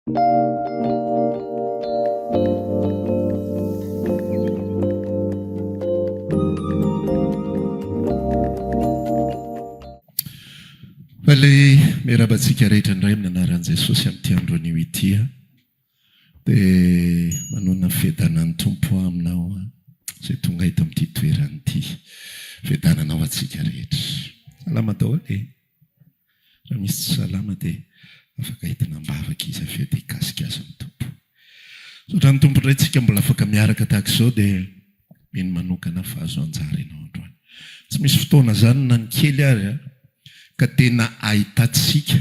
Faly miarahaba antsika rehetra indray amin'ny anaran'i Jesosy amin'ity andro anio ity aho. Dia manonona ny fiadanan'ny Tompo aho aminao izay tonga eto amin'ity toerana ity. Fiadanana ho antsika rehetra. Salama daholo e! Raha misy tsy salama dia afaka entina am-bavaka izy avy eo dia hikasika azy ny Tompo. Misaotra ny Tompo indray tsika mbola afaka miaraka tahaka izao dia mino manokana fa azo anjara ianao androany. Tsy misy fotoana izany na ny kely ary a, ka tena ahitantsika,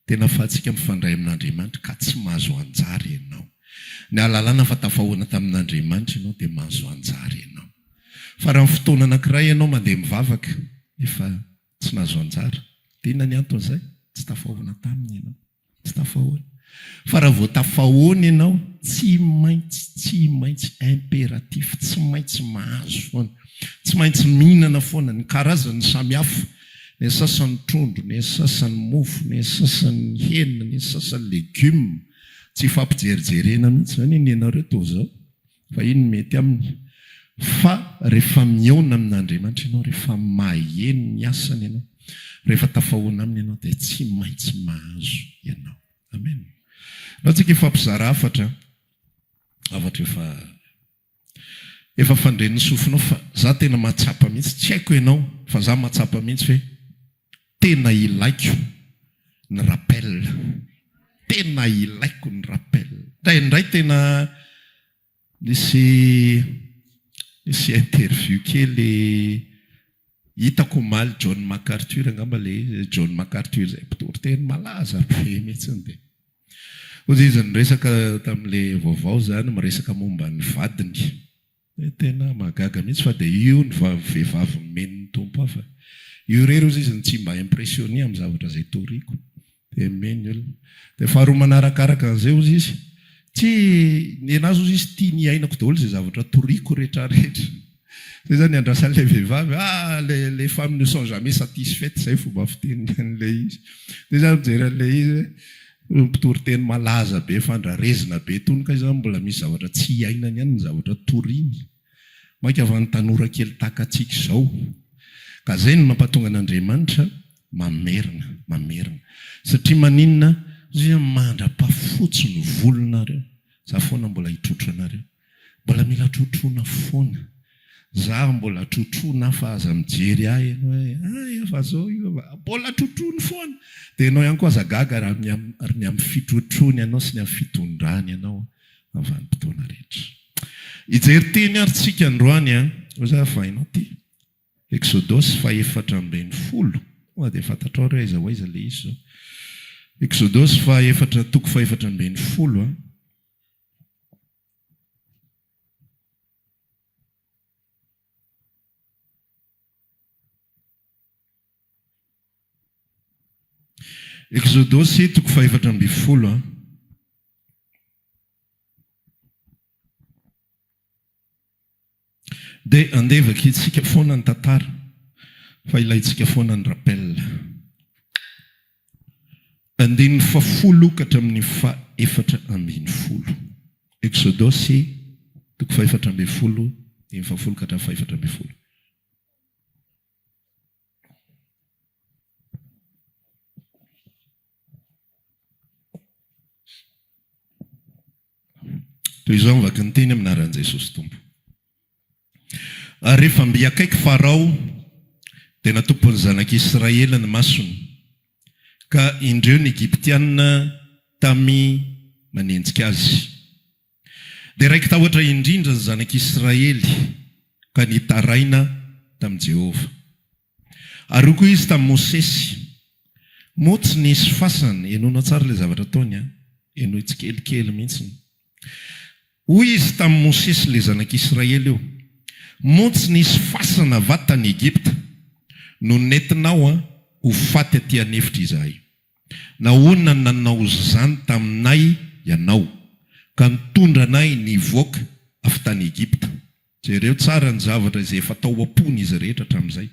tena afahantsika mifandray amin'Andriamanitra ka tsy mahazo anjara ianao. Ny ahalalana fa tafahoana tamin'Andriamanitra ianao dia mahazo anjara ianao. Fa raha ny fotoana anankiray ianao mandeha mivavaka nefa Tsy nahazo anjara. Dia inona ny anton'izay? Tsy tafahoana taminy ianao. Tsy tafahoana. Fa raha vao tafahoana ianao, tsy maintsy, tsy maintsy, impératif, tsy maintsy mahazo foana. Tsy maintsy mihinana foana. Ny karazany samy hafa. Ny sasany trondro, ny sasany mofo, ny sasany hena, ny sasany legioma. Tsy ifampijerijerena mihitsy izany ny anareo toa izao. Fa iny no mety aminy. Fa rehefa mihaona amin'Andriamanitra ianao, rehefa maheno ny asany ianao, rehefa tafahoana aminy ianao dia tsy maintsy mahazo ianao. Amen. Andao tsika hifampizara hafatra, hafatra efa efa fandren'ny sofinao fa za tena mahatsapa mihitsy, tsy haiko ianao fa za mahatsapa mihitsy hoe tena ilaiko ny rappel, tena ilaiko ny rappel. Indraindray tena nisy nisy interview kely hitako omaly John MacArthur angamba ilay izy, John MacArthur izay mpitory teny malaza be mihitsy dia hoy izy niresaka tamin'ilay vaovao izany miresaka momba ny vadiny. Dia tena mahagaga mihitsy fa dia io ny vehivavy nomen'ny Tompo ahy fa io irery hozy izy no tsy mba impressionné amin'ny zavatra izay toriko. Dia nomeny ny olona. Dia faharoa manarakaraka an'izay hozy izy, tsy, nenazy hozy izy tiany hiainako daholo izay zavatra toriko retraretra. Izay izany andrasan'ilay vehivavy, ah les, les femmes ne sont jamais satisfaites, izay fomba fiteniny an'ilay izy. Dia izaho mijery an'ilay izy hoe, Mpitory teny malaza be, fandrarezina be itony kay zany mbola misy zavatra tsy iainany ihany ny zavatra toriny. Mainka fa ny tanora kely tahaka antsika izao. Ka zay no mampatonga an'Andriamanitra mamerina, mamerina. Satria maninona? Satria mandra-pahafotsy ny volonareo, za foana mbola hitrotro anareo. Mbola mila trotroina foana. Za mbola trotroina fa aza mijery ahy ianao hoe ah efa zao io fa mbola trotroiny foana. Dia ianao ihany koa aza gaga raha ny ny amin'ny fitrotroiny anao sy ny amin'ny fitondrany anao amin'ny vanim-potoana rehetra. Hijery teny ary tsika androany an. Hoy za fa hainao ty. Eksodosy faha-14. Tonga dia fantatrao ary hoe aiza ho aiza ilay izy izao. Eksodosy faha-efatra toko faha-14 an. Eksodosy toko faha-14 a. Dia andeha vakintsika foana ny tantara fa ilaintsika foana ny rappel. Andininy fahafolo ka hatramin'ny faha-14. Eksodosy toko faha-14, andininy fahafolo ka hatramin'ny faha-14. Toy izao ny vaky ny teny amin'ny anaran'i Jesosy Tompo. Ary rehefa mby akaiky Farao, dia natompon'ny zanak'Israely ny masony, ka indreo ny Egyptiana tamy manenjika azy. Dia raiki-tahotra indrindra ny zanak'Israely ka nitaraina tamin'i Jehovah. Ary hoy koa izy tamin'i Mosesy, Moa tsy nisy fasana, henoinao tsara ilay zavatra ataony an, henoy tsikelikely mihitsy. Hoy izy tamin'i Mosesy, ilay zanak'Israely io, Moa tsy nisy fasana va tany Egypta, no nentinao ho faty aty an'efitra izahay? Nahoana no nanao izany taminay ianao, ka nitondra anay nivoaka avy tany Egypta? Jereo tsara ny zavatra izay efa tao am-pony izy rehetra hatramin'izay.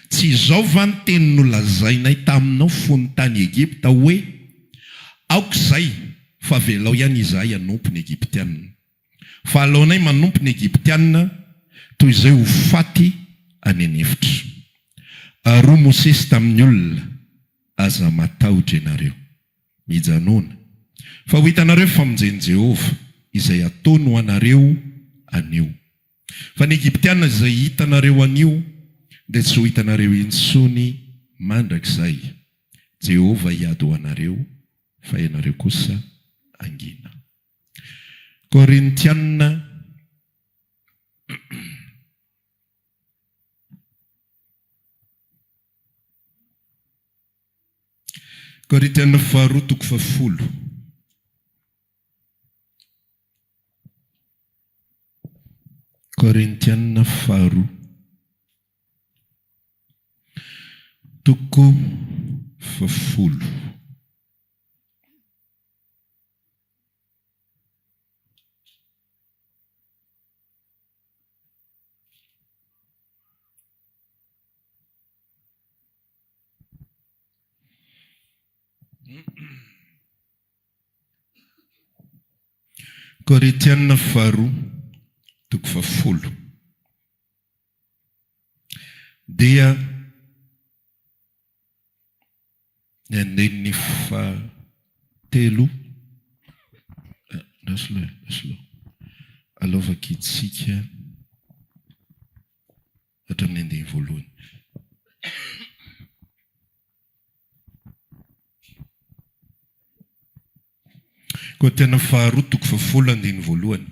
Tsy izao va ny teny nolazainay taminao fony tany Egypta hoe, 'Aoka izay! Fa avelao ihany izahay hanompo ny Egyptiana. Fa aleonay manompo ny Egyptiana toy izay ho faty any an'efitra. Ary hoy Mosesy tamin'ny olona, Aza matahotra ianareo. Mijanòna, fa ho hitanareo ny famonjen'i Jehovah, izay hataony ho anareo anio. Fa ny Egyptiana izay hitanareo anio dia tsy ho hitanareo intsony mandrakizay. Jehovah hiady ho anareo, fa ianareo kosa hangina. Korintiana. Korintiana faharoa toko fahafolo. Korintiana faharoa toko fahafolo. Korintiana faharoa toko fahafolo dia ny andininy fahatelo, andraso aloha e, andraso aloha, aleo vakintsika hatramin'ny andininy voalohany. Korintiana faharoa toko fahafolo andininy voalohany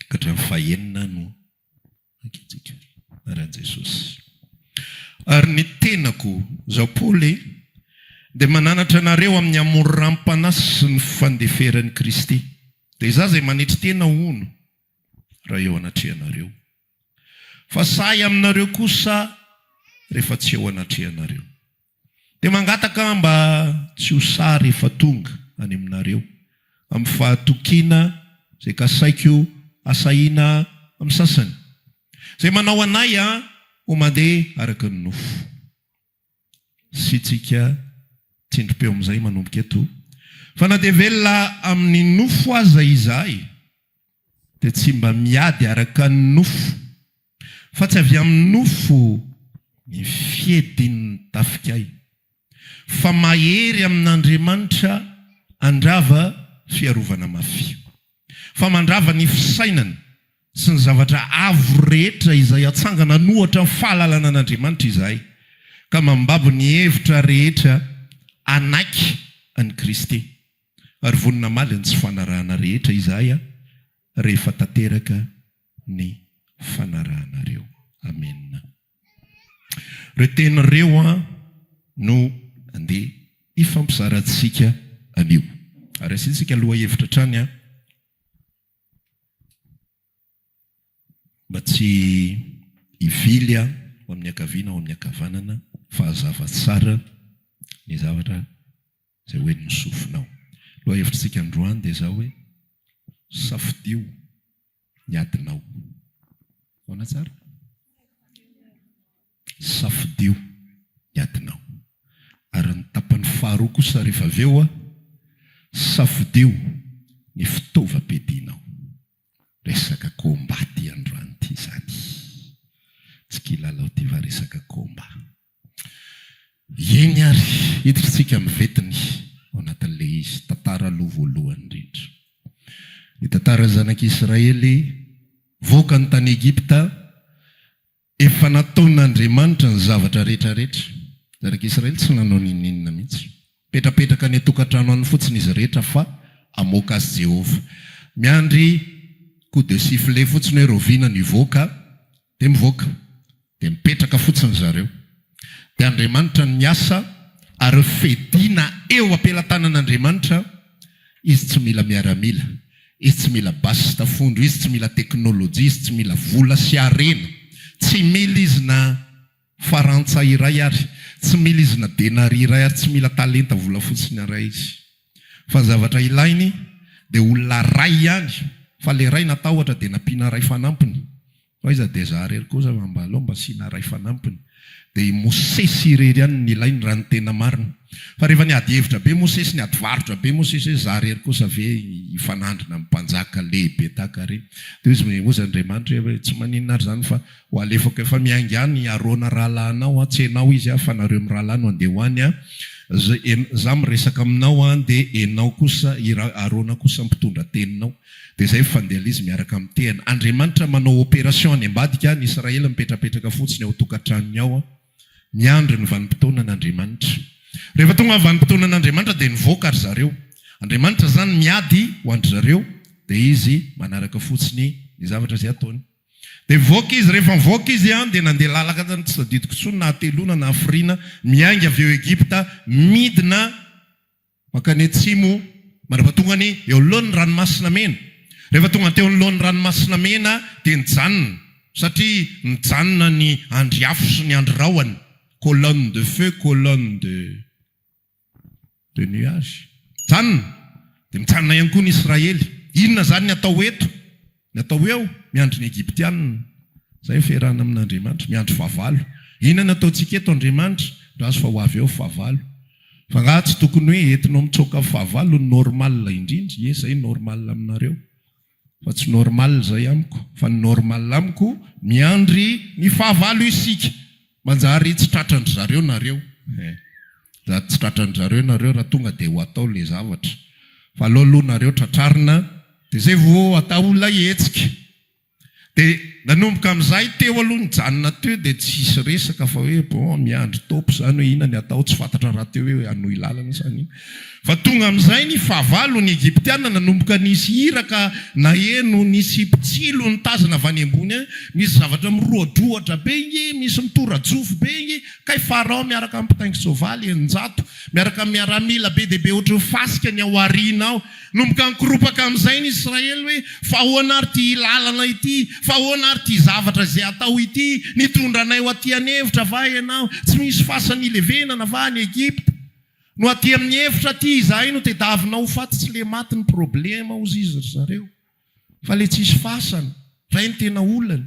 ka hatramin'ny fahenina no Ankehitriny, anaran'i Jesosy. Ary ny tenako, izaho Paoly, dia mananatra anareo amin'ny hamoram-panahy sy ny fandeferan'i Kristy. Dia izaho izay manetry tena, hono, raha eo anatrehanareo. Fa sahy aminareo kosa rehefa tsy eo anatrehanareo. Dia mangataka mba tsy ho sahy rehefa tonga any aminareo, amin'ny fahatokiana izay kasaiko hasahiana amin'ny sasany, izay manao anay ho mandeha araka ny nofo. Asiantsika tsindrim-peo amin'izay manomboka eto, fa na dia velona amin'ny nofo aza izahay, dia tsy mba miady araka ny nofo, fa tsy avy amin'ny nofo ny fiedin'ny tafikay, fa mahery amin'Andriamanitra handrava fiarovana mafy, fa mandrava ny fisainana sy ny zavatra avo rehetra izay atsangana an'ohatra ny fahalalana an'Andriamanitra izahay, ka mambabo ny hevitra rehetra hanaiky an'i Kristy. Ary vonona hamaly ny tsy fanarahana rehetra izahay rehefa tanteraka ny fanarahanareo. Amena. Ireo teny ireo no andeha hifampizarantsika anio. Ary asiantsika lohahevitra hatrany mba tsy hivily ho amin'ny ankaviana ho amin'ny ankavanana fa hazava tsara ny zavatra izay ho henon'ny sofinao. Lohahevitritsika androany dia izao hoe, Safidio ny adinao. Ahoana tsara? Safidio ny adinao. Ary ny tapany faharoa kosa rehefa avy eo, safidio ny fitaovam-piadianao. Resaka combat ity androany ity izany. Tsy kilalao ity fa resaka combat. Eny ary, hiditra isika amin'ny vetiny ao anatin'ilay izy. Tantara aloha voalohany indrindra. Ny tantaran'ny zanak'Israely voaka ny tany Egypta, efa nataon'Andriamanitra ny zavatra rehetra rehetra. Zanak'Israely tsy nanao n'inon'inona mihitsy. Mipetrapetraka any an-tokantrano any fotsiny izy rehetra fa hamoaka azy Jehovah. Miandry coup de sifflet fotsiny hoe rahoviana no hivoaka, dia mivoaka. Dia mipetraka fotsiny zareo. Dia Andriamanitra no miasa ary fediana eo am-pelatanan'Andriamanitra, Izy tsy mila miaramila, Izy tsy mila basy sy tafondro, Izy tsy mila teknolojia, Izy tsy mila vola sy harena, tsy mila Izy na farantsa iray ary, tsy mila Izy na denaria iray ary, tsy mila talenta volafotsiny iray Izy. Fa ny zavatra ilainy dia olona ray ihany, fa ilay ray natahotra dia nampiana ray fanampiny. Fa aiza dia za rery kosa fa mba aleo mba asiana ray fanampiny. Dia i Mosesy irery ihany no nilainy raha ny tena marina. Fa rehefa niady hevitra be Mosesy, niady varotra be Mosesy hoe za irery kosa ve hifanandrina amin'ny mpanjaka lehibe tahaka ireny. Dia hoy izy, hoy Andriamanitra hoe tsy maninona ary izany fa ho alefako efa miainga any i Arona rahalahinao an, tsy enao izy an, fa nareo mirahalahy no andeha ho any an, za miresaka aminao an, dia enao kosa, i Arona kosa mpitondra teninao. Dia izay mifandeha izy miaraka amin'ny tehana. Andriamanitra manao opération any ambadika, ny Israely mipetrapetraka fotsiny ao tokantranony ao, miandry ny vanim-potoanan' Andriamanitra. Rehefa tonga ny vanim-potoanan' Andriamanitra dia nivoaka ry zareo. Andriamanitra izany miady ho an-dry zareo, dia izy manaraka fotsiny ny zavatra izay ataony. Dia nivoaka izy, rehefa nivoaka izy dia nandeha lalana tsy tadidiko intsony na hateloana na hafiriana, miainga avy eo Egypta, midina Mankany atsimo, mandra-pahatongany eo anoloan'ny Ranomasina Mena. Rehefa tonga teo anoloan'ny Ranomasina Mena dia nijanona, satria nijanona ny andry afo sy ny andry rahona, colonne de feu, colonne de de nuage. Mijanona. Dia mijanona ihany koa ny Israely. Inona izany ny atao eto? Ny atao hoe ao, miandry ny Egyptiana. Izay ny fiarahana amin'Andriamanitra, miandry fahavalo. Inona ny ataontsika eto Andriamanitra? Andraso fa ho avy eo fahavalo. Fa angaha tsy tokony hoe entinao mitsoaka fahavalo no normal indrindra? Ie, izay normal aminareo. Fa tsy normal izay amiko. Fa ny normal amiko, miandry ny fahavalo isika. Manjary tsy tratran-dry zareo nareo eh. Zary tsy tratran-dry zareo nareo raha tonga dia ho atao le zavatra. Fa aleo aloha nareo tratrarina dia zay vao atao ilay hetsika. Dia nanomboka amin'izay teo aloha nijanona teo dia tsisy resaka fa hoe bon miandry top izany hoe inona ny atao tsy fantatra rahateo hoe hanohy lalana sa ny. Fa tonga amin'izay ny fahavalo, ny Egyptiana nanomboka nisy iraka naheno, nisy mpitsilo nitazana avy any ambony any, misy zavatra miroadroatra be nge, misy mitora-jofo be nge, kay Farao miaraka amin'ny mpitaingin-tsoavaly 600, miaraka amin'ny miaramila be dia be ohatry ny fasika ny ao aoriana ao. Nomboka nikoropaka amin'izay ny Israely hoe, Fa ahoana ary ity lalana ity? Fa ahoana ary ity zavatra izay atao ity? Nitondra anay ho aty an'efitra va ianao? Tsy misy fasana ilevenana va any Egypta? No aty amin'ny efitra aty izahay no tedavinao ho faty tsy le maty ny problema ozy izy ry zareo fa le tsisy fasana zay no tena olana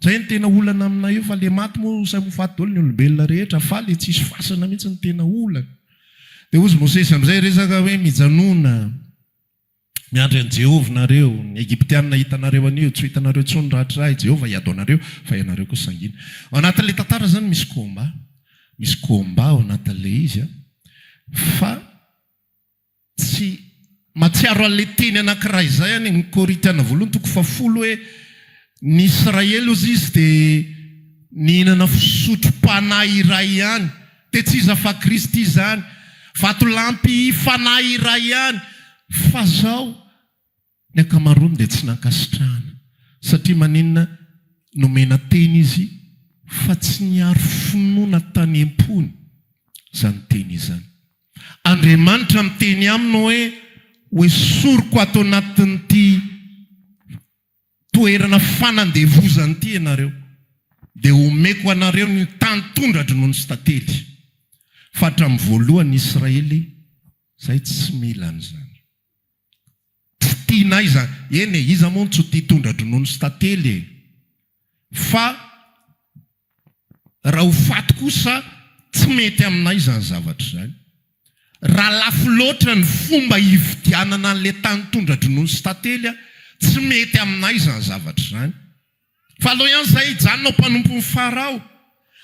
zay no tena olana aminay io fa le maty moa samy ho faty daholo ny olombelona rehetra fa le tsisy fasana mihitsy no tena olana de ozy Mosesy amizay resaka hoe mijanona Miandry an'i Jehovah nareo, ny Egyptiana hitanareo anio, tsy ho hitanareo intsony rahatrizay, Jehovah hiady ho anareo, fa ianareo kosa hangina. Ao anatin'ilay tantara izany misy combat, misy combat ao anatin'ilay izy an, fa tsy mahatsiaro an'ilay teny anankiray izay any amin'ny Korintiana voalohany toko fahafolo hoe ny Israely hozy izy dia nihinana fisotrom-panahy iray ihany, Dia tsy iza fa Kristy izany. Vatolampy fanahy iray ihany. Fa zao, ny ankamaroany dia tsy nankasitrahana. Satria maninona? Nomena teny izy fa tsy niaro finoana tany am-pony izany teny izany. Andriamanitra miteny aminy hoe, Hoesoriko ato anatin'ity toerana fanandevozana ity ianareo, dia homeko anareo ny tany tondra-dronono sy tantely. Fa hatramin'ny voalohany Israely izay tsy mila an'izany. Tsy tianay izany. Eny e, iza moa no tsy ho tia tondra-dronono sy tantely e? Fa Raha ho faty kosa tsy mety aminay izany zavatra izany. Raha lafo loatra ny fomba hividianana an'ilay tany tondra-dronono sy tantely, tsy mety aminay izany zavatra izany. Fa aleo ihany izahay hijanona ho mpanompon'i Farao.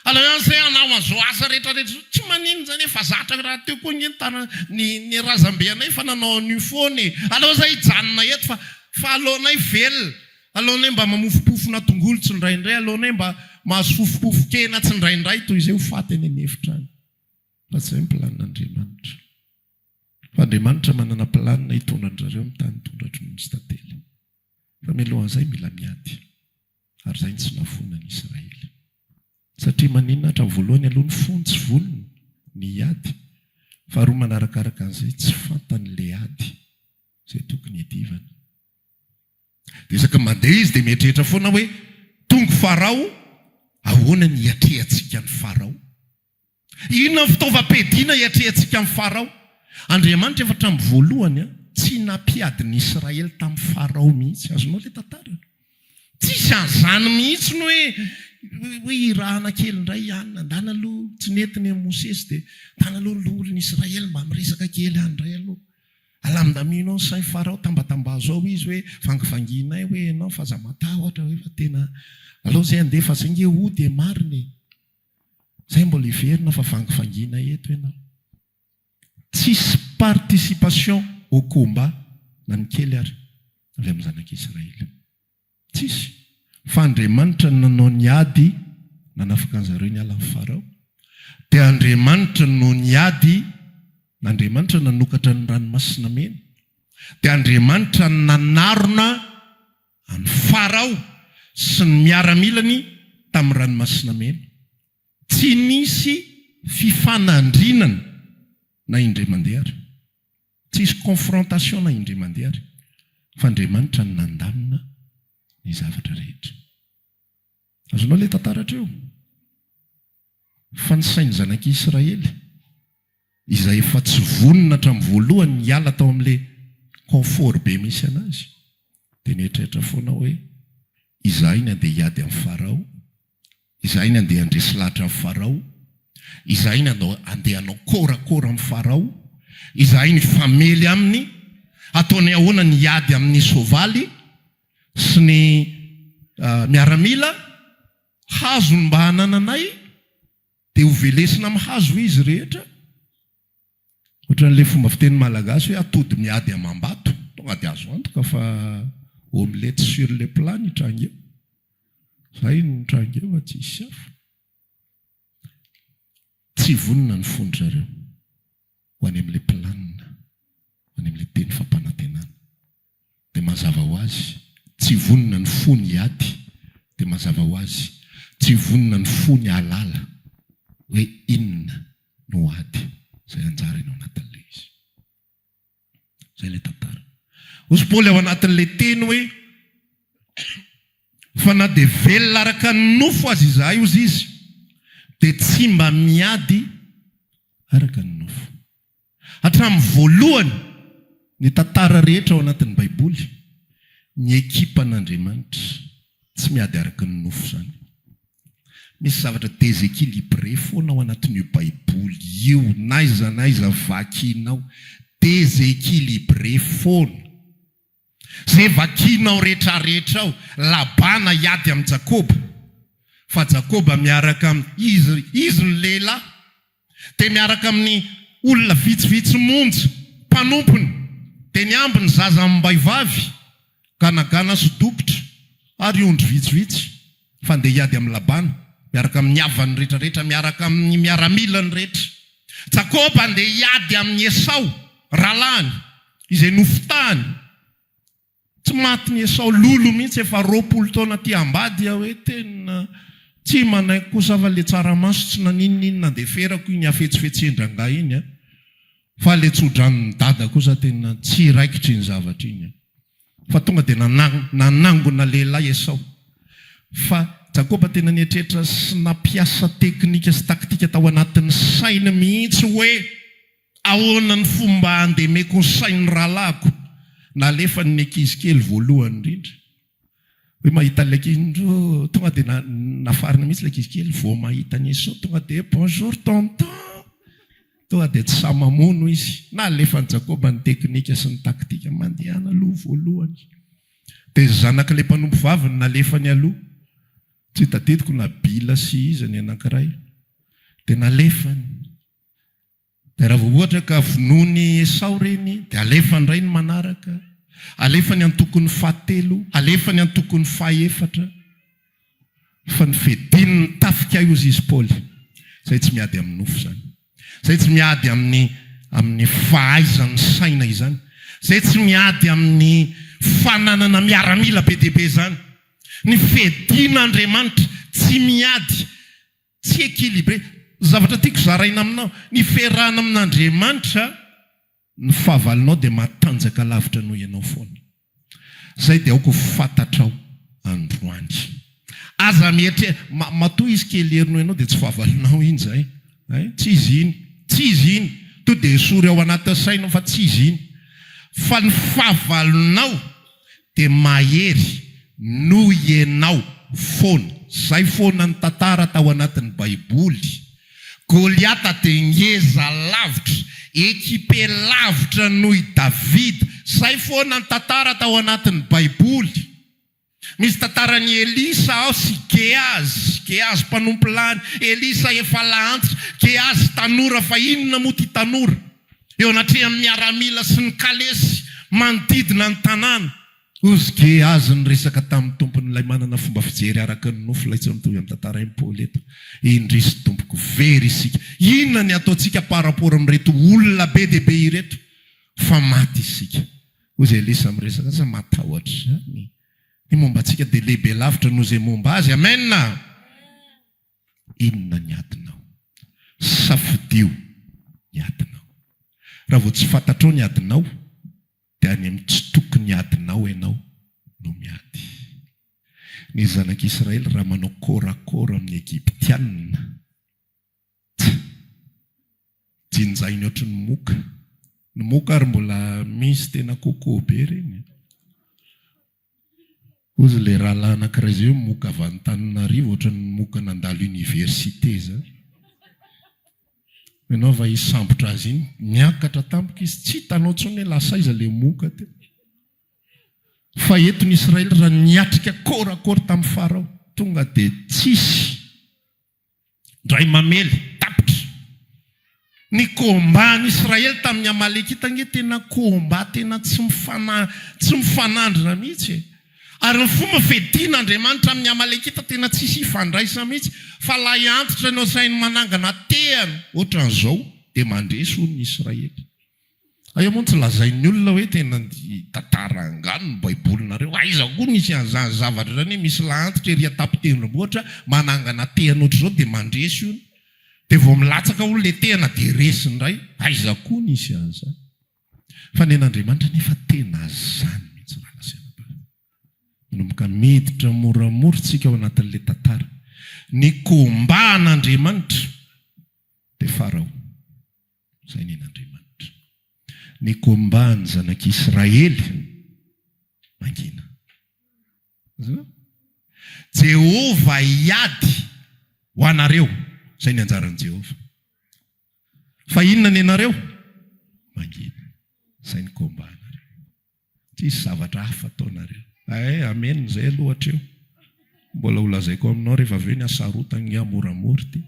Aleo ihany izahay hanao an'izao asa rehetra rehetra izao. Tsy maninona izany, efa zatra rahateo koa ange ny tana, ny ny razambe anay efa nanao an'io foana e. Aleo izahay hijanona eto fa fa aleonay velona. Aleonay mba mamofompofona tongolo tsindraindray, aleonay mba mahazo fofompofon-kena tsindraindray toy izay ho faty any an'efitra any. Fa tsy izay ny planin'Andriamanitra. Fa Andriamanitra manana planina hitondra an-dry zareo amin'ny tany tondra-dronono sy tantely. Fa mialohan'izay mila miady. Ary izay no tsy nahafoana ny Israely. Satria maninona hatramin'ny voalohany aloha ny fony tsy vonona ny hiady. Faharoa manarakaraka an'izay tsy fantany ilay ady izay tokony hiadivana. Dia isaky ny mandeha izy dia mieritreritra foana hoe, Tonga Farao, ahoana ny hiatrehantsika an'i Farao? Inona ny fitaovam-piadiana hiatrehantsika an'i Farao? Andriamanitra efa hatramin'ny voalohany tsy nampiady ny Israely tamin'i Farao mihitsy. Azonao ilay tantara? Tsisy an'izany mihitsy ny hoe. Hoe irahana kely indray i anona, ndana aloha tsy nety ny an'i Mosesy dia ndana aloha ny loholon'i Israely mba miresaka kely any indray aloha. Alamindamino ao ny sain'i Farao, tambatambazo ao izy hoe vangivanginay hoe ianao fa aza matahotra hoe fa tena aleo izay handeha fa izay nge hody e marina e. Izay mbola hiverina fa vangivanginay eto ianao. Tsisy participation au combat na ny kely ary avy amin'ny zanak'Israely. Tsisy. Fa Andriamanitra no nanao ny ady nanafaka an'zareo niala amin'i Farao. Dia Andriamanitra no niady, Andriamanitra nanokatra ny ranomasina mena. Dia Andriamanitra no nanarona an'i Farao sy ny miaramilany tamin'ny ranomasina mena. Tsy nisy fifanandrinana na indray mandeha ary. Tsisy confrontation na indray mandeha ary fa Andriamanitra no nandamina ny zavatra rehetra. Azonao ilay tantara hatreo? Fa ny sain'ny zanak'i Israely izay efa tsy vonona hatramin'ny voalohany hiala tao amin'ilay confort be misy anazy dia nieritreritra foana hoe izahay ny andeha hiady amin'i Farao, Izahay ny andeha handresy lahatra amin'i Farao, izahay ny andeha hanao corps à corps amin'i Farao, izahay ny hifamely aminy, hataonay ahoana ny hiady amin'ny soavaly sy ny miaramila, hazo no mba hanananay, dia ho velesina amin'ny hazo ve izy rehetra? Ohatran'ilay fomba fiteny malagasy hoe atody miady amam-bato, tonga dia azo antoka fa omelette sur le plat ny hitranga eo. Izay no hitranga eo fa tsy hisy hafa. Tsy vonona ny fon-dry zareo ho any amin'ilay planina, ho any amin'ilay teny fampanantenana. Dia mazava ho azy, tsy vonona ny fony hiady, dia mazava ho azy, tsy vonona ny fony hahalala hoe inona no ady izay anjarany ao anatin'ilay izy. Izay ilay tantara. Hozy Paoly ao anatin'ilay teny hoe, Fa na dia velona araka ny nofo aza izahay, hozy izy, dia tsy mba miady araka ny nofo. Hatramin'ny voalohany, ny tantara rehetra ao anatin'ny Baiboly, ny ekipan'Andriamanitra tsy miady araka ny nofo izany. Misy zavatra déséquilibré foana ao anatin'io Baiboly io, n'aiza n'aiza vakinao, déséquilibré foana. Izay vakinao rehetrarehetra ao, Labana hiady amin'i Jakoba, fa Jakoba miaraka amin'ny, izy, izy no lehilahy, dia miaraka amin'ny olona vitsivitsy monja, mpanompony, dia ny ambiny zaza amim-baivavy, ganagana sy dokotra, ary ondry vitsivitsy, fa andeha hiady amin'i Labana, miaraka amin'ny havany rehetrarehetra, miaraka amin'ny miaramilany rehetra. Jakoba andeha hiady amin'i Esao, rahalahiny, izay nofitahany. Tsy matin'i Esao lolo mihitsy efa 20 taona aty ambady aho hoe tena tsy manaiky kosa fa le tsaramaso tsy naninon'inona andeferako iny hafetsifetsen-drangahy iny a! Fa le tsodranon'i dada kosa tena tsy raikitra iny zavatra iny a! Fa tonga dia nanangona lehilahy Esao. Fa Jakoba tena nieritreritra sy nampiasa teknika sy taktika tao anatin'ny sainy mihitsy hoe. Ahoana ny fomba handemeko ny sain'ny rahalahiko? Nalefany ny ankizy kely voalohany indrindra. Hoe mahita an'ilay ankizy, ndro, tonga dia nafarina mihitsy ilay ankizy kely, vao mahita an'i Esao tonga dia bonjour tonton! Tonga dia tsy sahy mamono izy. Nalefan'i Jakoba ny teknika sy ny taktika, mandehana aloha voalohany. Dia ny zanak'ilay mpanompo vavy no nalefany aloha. Tsy tadidiko na Bila sy iza ny anankiray. Dia nalefany. Dia raha vao ohatra ka vonoin'i Esao ireny, dia alefa indray ny manaraka, alefa ny antokony fahatelo, alefa ny antokony fahefatra. Fa ny fedin'ny tafika hozy izy Paoly, izay tsy miady amin'ny nofo izany, izay tsy miady amin'ny amin'ny fahaizan'ny saina izany, izay tsy miady amin'ny fananana miaramila be dia be izany. Ny fedin'Andriamanitra tsy miady Tsy équilibré. Zavatra tiako zaraina aminao, ny fiarahana amin'Andriamanitra, ny fahavalonao dia matanjaka lavitra noho ianao foana. Zay dia aoka ho fantatrao androany. Aza mieritreritra, matoa izy kely hery noho ianao dia tsy fahavalonao iny zay. Hay, tsy izy iny. Tsy izy iny. To dia esory ao anatin'ny sainao fa tsy izy iny. Fa ny fahavalonao dia mahery noho ianao foana. Zay foana ny tantara tao anatin'ny baiboly. Goliata dia ngeza lavitra, équipé lavitra noho i Davida. Zay foana ny tantara tao anatin'ny baiboly. Misy tantaran'i Elisa ao sy Gehazy, Gehazy mpanompo lany, Elisa efa lahantitra, Gehazy tanora fa inona moa ity tanora? Eo anatrehan'ny miaramila sy ny kalesy manodidina ny tanàna. Hozy Gehazy niresaka tamin'ny tompony ilay manana fomba fijery araka ny nofo ilay tsy mitovy amin'ny tantarain'i Paoly eto. Indrisy tompoko, very isika. Inona ny ataontsika par rapport amin'ireto olona be dia be ireto fa maty isika. Hozy Elisa miresaka, aza matahotra izany. Ny momba antsika dia lehibe lavitra noho izay momba azy. Amen! Inona ny adinao? Safidio ny adinao. Raha vao tsy fantatrao ny adinao, dia any amin'ny tsy tokony adinao ianao no miady. Ny zanak'Israely raha manao corps à corps amin'ny Egyptiana, Tsa. Jinjainy ohatry ny moka. Ny moka ary mbola misy tena coco be ireny e. Hozy ilay rahalahy anankiray izay hoe moka avy any Antananarivo ohatry ny moka nandalo université izany. Ianao va hisambotra azy iny, niakatra tampoka izy, tsy hitanao intsony hoe lasa aiza ilay moka teo. Fa eto ny Israely raha niatrika corps à corps tamin'i Farao, tonga dia tsisy. Indray mamely, tapitra. Ny combat an'i Israely tamin'ny Amalekita ange tena combat tena tsy mifana, tsy mifanandrina mihitsy e. Ary ny fomba fiadian'Andriamanitra amin'ny Amalekita tena tsisy ifandraisana mihitsy, fa lahy antitra no asainy manangana tehana ohatran'izao dia mandresy hono ny Israely. Aiza moa no tsy lazain'ny olona hoe tena tantara angano ny baibolinareo? Aiza koa nisy an'izany zavatra izany hoe misy lahantitra ery an-tampon-tendrombohitra manangana tehana ohatr'izao dia mandresy hono. Dia vao milatsaka hono ilay tehana dia resy indray. Aiza koa nisy an'izany? Fa ny an'Andriamanitra anefa tena izany mihitsy rahalahy sy anabavy. Manomboka miditra moramora isika ao anatin'ilay tantara. Ny combat an'Andriamanitra dia Farao. Izay ny an'Andriamanitra. Ny combat ny zanak'Israely mangina. Azonao? Jehovah hiady ho anareo. Izay ny anjaran'i Jehovah. Fa inona ny anareo? Mangina. Izay ny combat anareo. Tsisy zavatra hafa ataonareo. Hay, amen izay aloha hatreo. Mbola ho lazaiko aminao rehefa avy eo ny hasarotany nge moramora ity.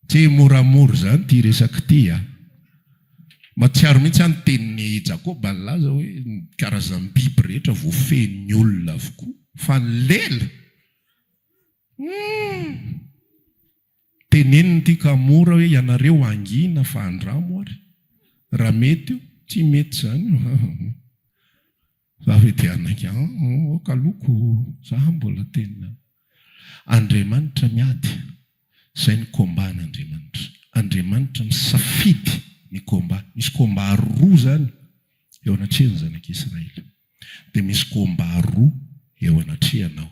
Tsy moramora izany ity resaka ity a. Mahatsiaro mihitsy aho ny tenin'i Jakoba nilaza hoe ny karazam-biby rehetra voafehin'ny olona avokoa fa ny lela humm. Tenenina ity ka mora hoe ianareo hangina fa andramo ary raha mety io, tsy mety izany io an! Za ve dia hanaiky an! Aoka aloko za mbola tena Andriamanitra miady, izay ny combat an'Andriamanitra. Andriamanitra misafidy ny combat, misy combat roa izany eo anatrehan'ny zanak'Israely. Dia misy combat roa eo anatrehanao.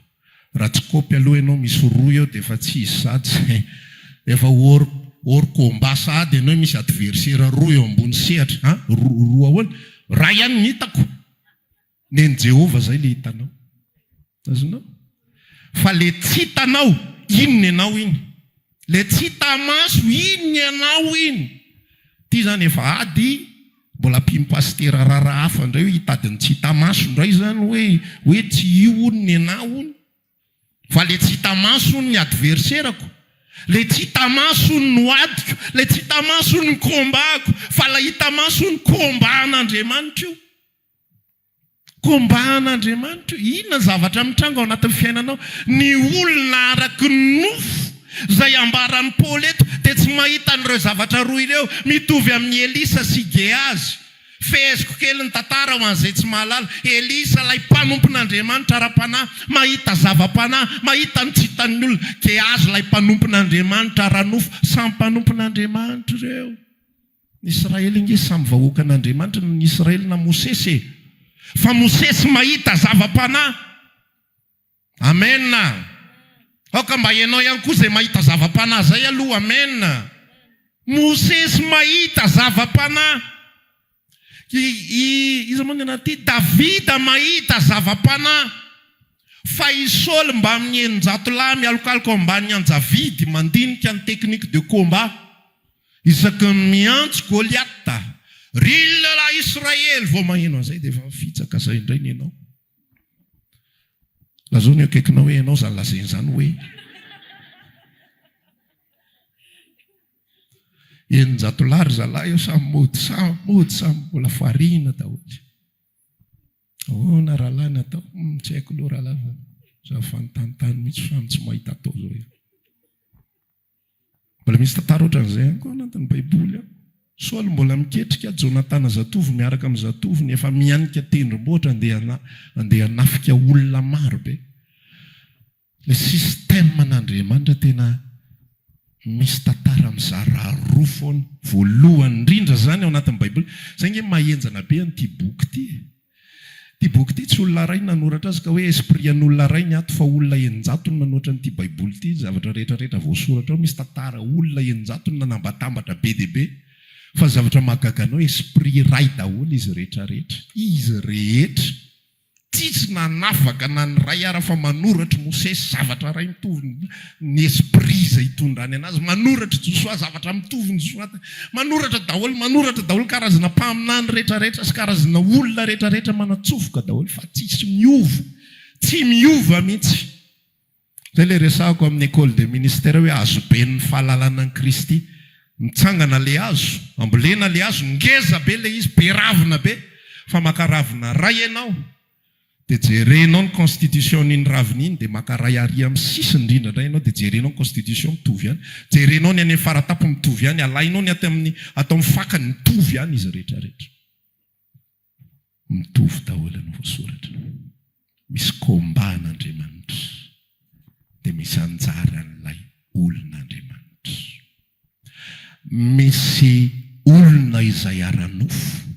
Raha tsy kopy aloha ianao misy roa eo dia efa tsy izy sahady izay. Efa hors hors combat sahady ianao misy adversaire roa eo ambony sehatra. An? Roa roa ahoana? Ray ihany ny hitako. Nen'i Jehovah izay ilay hitanao. Azonao? Fa le tsy hitanao, iny ny anao iny. Le tsy hita maso, iny ny anao iny. Ity zany efa ady, mbola ampian'i pasitera raharaha hafa indray hoe hitady ny tsy hita maso indray zany hoe hoe tsy io hono ny anah hono. Fa le tsy hita maso hono ny adverserako. Le tsy hita maso hono no adiko, le tsy hita maso hono ny combat-ko, fa ilay hita maso hono combat an'Andriamanitra io. Combat an'Andriamanitra io. Inona ny zavatra mitranga ao anatin'ny fiainanao? Ny olona araka ny nofo, izay ambaran'i Paoly eto, dia tsy mahita an'ireo zavatra roa ireo, mitovy amin'i Elisa sy Gehazy. Feheziko kely ny tantara ho an'izay tsy mahalala. Elisa, ilay mpanompon'Andriamanitra ara-panahy, mahita zava-panahy, mahita ny tsy hitan'ny olona. Gehazy, ilay mpanompon'Andriamanitra ara-nofo. Samy mpanompon'Andriamanitra ireo. Ny Israely ange samy vahoakan'Andriamanitra na ny Israely na Mosesy e! Fa Mosesy mahita zava-panahy. Amen! Aoka mba ianao ihany koa izay mahita zava-panahy izay aloha. Amen! Mosesy mahita zava-panahy. I, i, iza moa ny anarany ity? Davida mahita zava-panahy. Fa i Saoly mbamin'ny 600 lahy mialokaloka ao ambanin'ny anjavidy mandinika ny technique de combat. Isaky ny miantso Goliata, Ry lehilahy Israely! Vao maheno an'izay dia efa mifitsaka izay indray ny enao. Lazao ny eo akaikinao hoe ianao izany lazainy izany hoe. 600 lahy ry zalahy eo samy mody, samy mody, samy mbola farihina daholo. Ahoana rahalahy ny atao? Hum, tsy haiko loha rahalahy fa za fanontanintany mihitsy fa tsy mahita atao zao eo. Mbola misy tantara ohatran'izay ihany koa anatin'ny Baiboly ao. Saoly mbola miketrika, Jonatana zatovo miaraka amin'ny zatovony efa mihanika tendrombohitra andeha andeha hanafika olona maro be. Ilay système an'Andriamanitra tena misy tantara mizara roa foana. Voalohany indrindra izany ao anatin'ny Baiboly. Izay ange maha-henjana be an'ity boky ity e. Ity boky ity tsy olona iray no nanoratra azy ka hoe esprit an'olona iray ny ato fa olona 600 no nanoratra an'ity Baiboly ity. Ny zavatra rehetra rehetra voasoratra ao misy tantara olona 600 no nanambatambatra be dia be. Fa ny zavatra mahagaga anao esprit iray daholo izy rehetra rehetra. Izy rehetra. Tsisy nanavaka na ny iray ara fa manoratry Mosesy zavatra iray mitovy ny esprit izay itondrany anazy, manoratry Josoa zavatra mitovy ny Josoa, manoratra daholo, manoratra daholo karazana mpaminany rehetra rehetra sy karazana olona rehetra rehetra manatsofoka daholo fa tsisy miova, tsy miova mihitsy. Zay le resahako amin'ny école de ministère hoe hazoben'ny fahalalana an'i Kristy. Mitsangana le hazo, ambolena le hazo, ngeza be le izy, be ravina be, fa maka ravina ray ianao, dia jerenao ny constitution-n'iny ravina iny, dia maka ray ary amin'ny sisiny indrindra indray ianao, dia jerenao ny constitution mitovy ihany, jerenao ny any amin'ny faratampony mitovy ihany, alainao ny aty amin'ny atao amin'ny fakany mitovy ihany izy rehetra rehetra. Mitovy daholo ny voasoratra. Misy combat an'Andriamanitra dia misy anjaran'ilay olon'Andriamanitra. Misy olona izay ara-nofo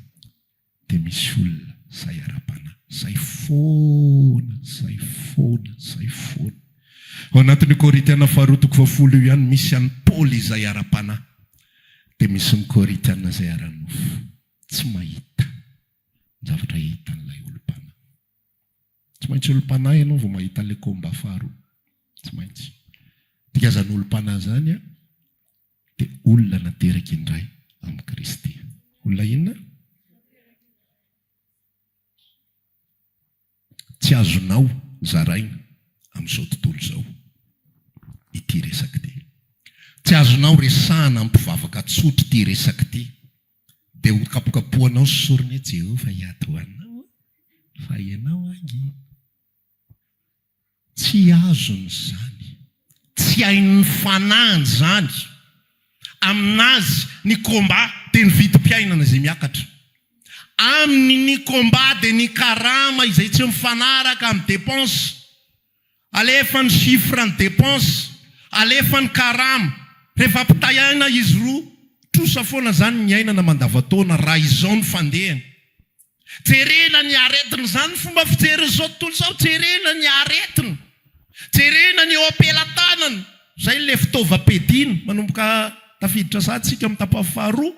dia misy olona izay ara-panahy. Izay foana, izay foana, izay foana. Ao anatin'io Korintiana faharoa toko fahafolo io ihany misy an'i Paoly izay ara-panahy dia misy ny Korintiana izay ara-nofo. tsy mahita ny zavatra hitan'ilay olom-panahy. Tsy maintsy olom-panahy ianao vao mahita an'ilay combat faharoa. Tsy maintsy. Dikazan'ny olom-panahy izany an, dia olona nateraka indray amin'i Kristy. Olona inona? Tsy azonao zaraina amin'izao tontolo izao ity resaka ity. Tsy azonao resahana amin'ny mpivavaka tsotra ity resaka ity. Dia ho kapokapohanao sy sorona hoe Jehovah hiady ho anao fa ianao hangina. Tsy azony izany. Tsy hain'ny fanahiny izany. Aminazy ny combat dia ny vidim-piainana izay miakatra. Aminy ny combat dia ny karama izay tsy mifanaraka amin'ny dépense. Alefa ny chiffre ny dépense, alefa ny karama. Rehefa ampitahaina izy roa, trosa foana izany ny iainana mandavantaona raha izao ny fandehany. Jerena ny aretina, izany ny fomba fijerin'izao tontolo izao, jerena ny aretina, jerena ny eo am-pelatanana, izay ilay fitaovam-piadiana, manomboka tafiditra sahady isika amin'ny tapany faharoa,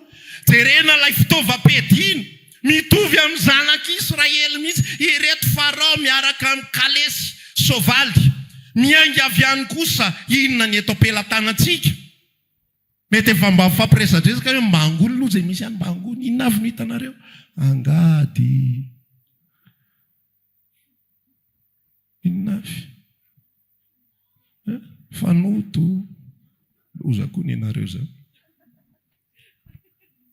jerena ilay fitaovam-piadiana, mitovy amin'ny zanak'Israely mihitsy, ireto Farao miaraka amin'ny kalesy, soavaly, miainga avy any kosa, inona ny eto am-pelatanantsika? Mety efa mba mifampiresadresaka hoe mba angony aloha izay misy any, mba angony. Inona avy no hitanareo? Angady. Inona avy? Eh? Fanoto. Loza koa ny anareo izany.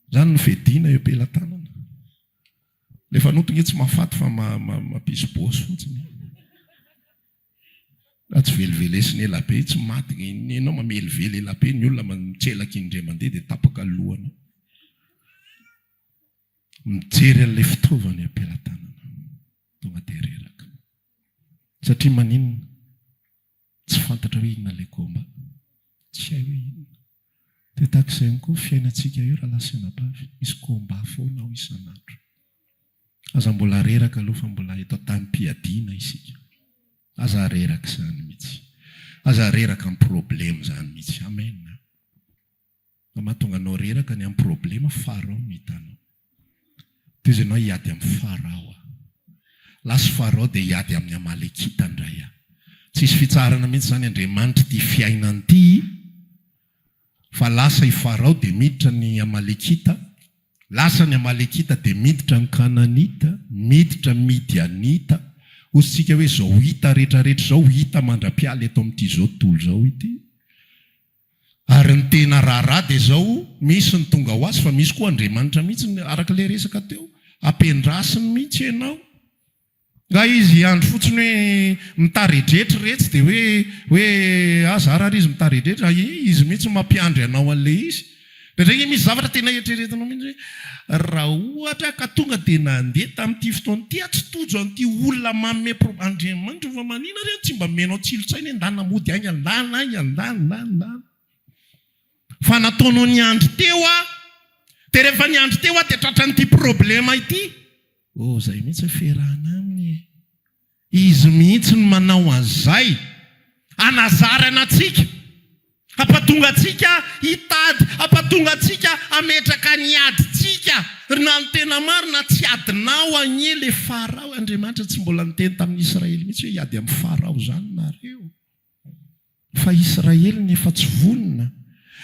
Izany no fiadiana eo am-pelatanana. Ilay fanoto nge tsy mahafaty fa mampisy bôsy fotsiny. Raha tsy velivelesina ela be, tsy maty ny enao mamelively ela be ny olona mitselaka indray mandeha dia tapaka ny lohanao. Mijery an'ilay fitaovana eo am-pelatanana, tonga dia reraka. Satria maninona? Tsy fantatra hoe inona ilay combat. Tsy hay hoe inona. Dia tahaka izay ihany koa ny fiainantsika io rahalahy sy anabavy, misy combat foana ao isan'andro. Aza mbola reraka aloha fa mbola eto an-tanim-piadiana isika. Aza reraka izany mihitsy. Aza reraka amin'ny problema izany mihitsy. Amen. Fa mahatonga anao reraka ny amin'ny problema, Farao no hitanao. Toy izay ianao hiady amin'i Farao aho. Lasa Farao dia hiady amin'ny Amalekita indray aho. Tsisy fitsaharana mihitsy izany Andriamanitra ity fiainana ity fa lasa i Farao dia miditra ny Amalekita, lasa ny Amalekita dia miditra ny Kananita, miditra ny Midianita, hoy isika hoe izao hita rehetrarehetra izao hita mandra-piala eto amin'ity izao tontolo izao ity. Ary ny tena raharaha dia izao, misy ny tonga ho azy fa misy koa Andriamanitra mihitsy, araka ilay resaka teo, ampiandrasiny mihitsy ianao. Nga izy hiandry fotsiny hoe mitaredretra iretsy dia hoe hoe ah zara ary izy mitaredretra, ah izy mihitsy no mampiandry anao an'ilay izy. Indraindray ange misy zavatra tena eritreretinao mihitsy hoe raha ohatra ka tonga dia nandeha tamin'ity fotoana ity aho tsy tojo an'ity olona manome pro, Andriamanitra fa manina re tsy mba omenao tsilo-tsaina hoe ndana mody haingana, ndana haingana, ndana, ndana, ndana. Fa nataonao niandry teo aho, dia rehefa niandry teo aho dia tratran'ity problema ity. Oh zay mihitsy ny fiarahana aminy e! Izy mihitsy no manao an'izay hanazarana antsika, hampatonga antsika hitady, hampatonga antsika hametraka ny adintsika. Ry na ny tena marina tsy adinao anie le Farao, Andriamanitra tsy mbola niteny tamin'ny Israely mihitsy hoe hiady amin'i Farao izany nareo. Fa Israely ny efa tsy vonona,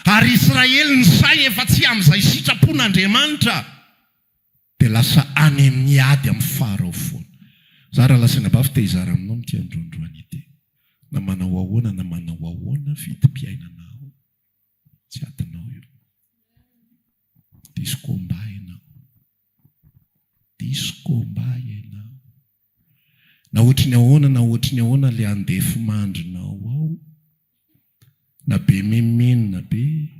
ary Israely ny sainy efa tsy amin'izay sitrapon'Andriamanitra. Dia lasa any amin'ny ady amin'i Farao foana. Za rahalahy sy anabavy te hizara aminao amin'ity androandroany ity. Na manao ahoana na manao ahoana vidim-piainana ao, tsy adinao io. Diso combat ianao. Diso combat ianao. Na ohatry ny ahoana na ohatry ny ahoana ilay andefimandrinao ao, na be menomenona be,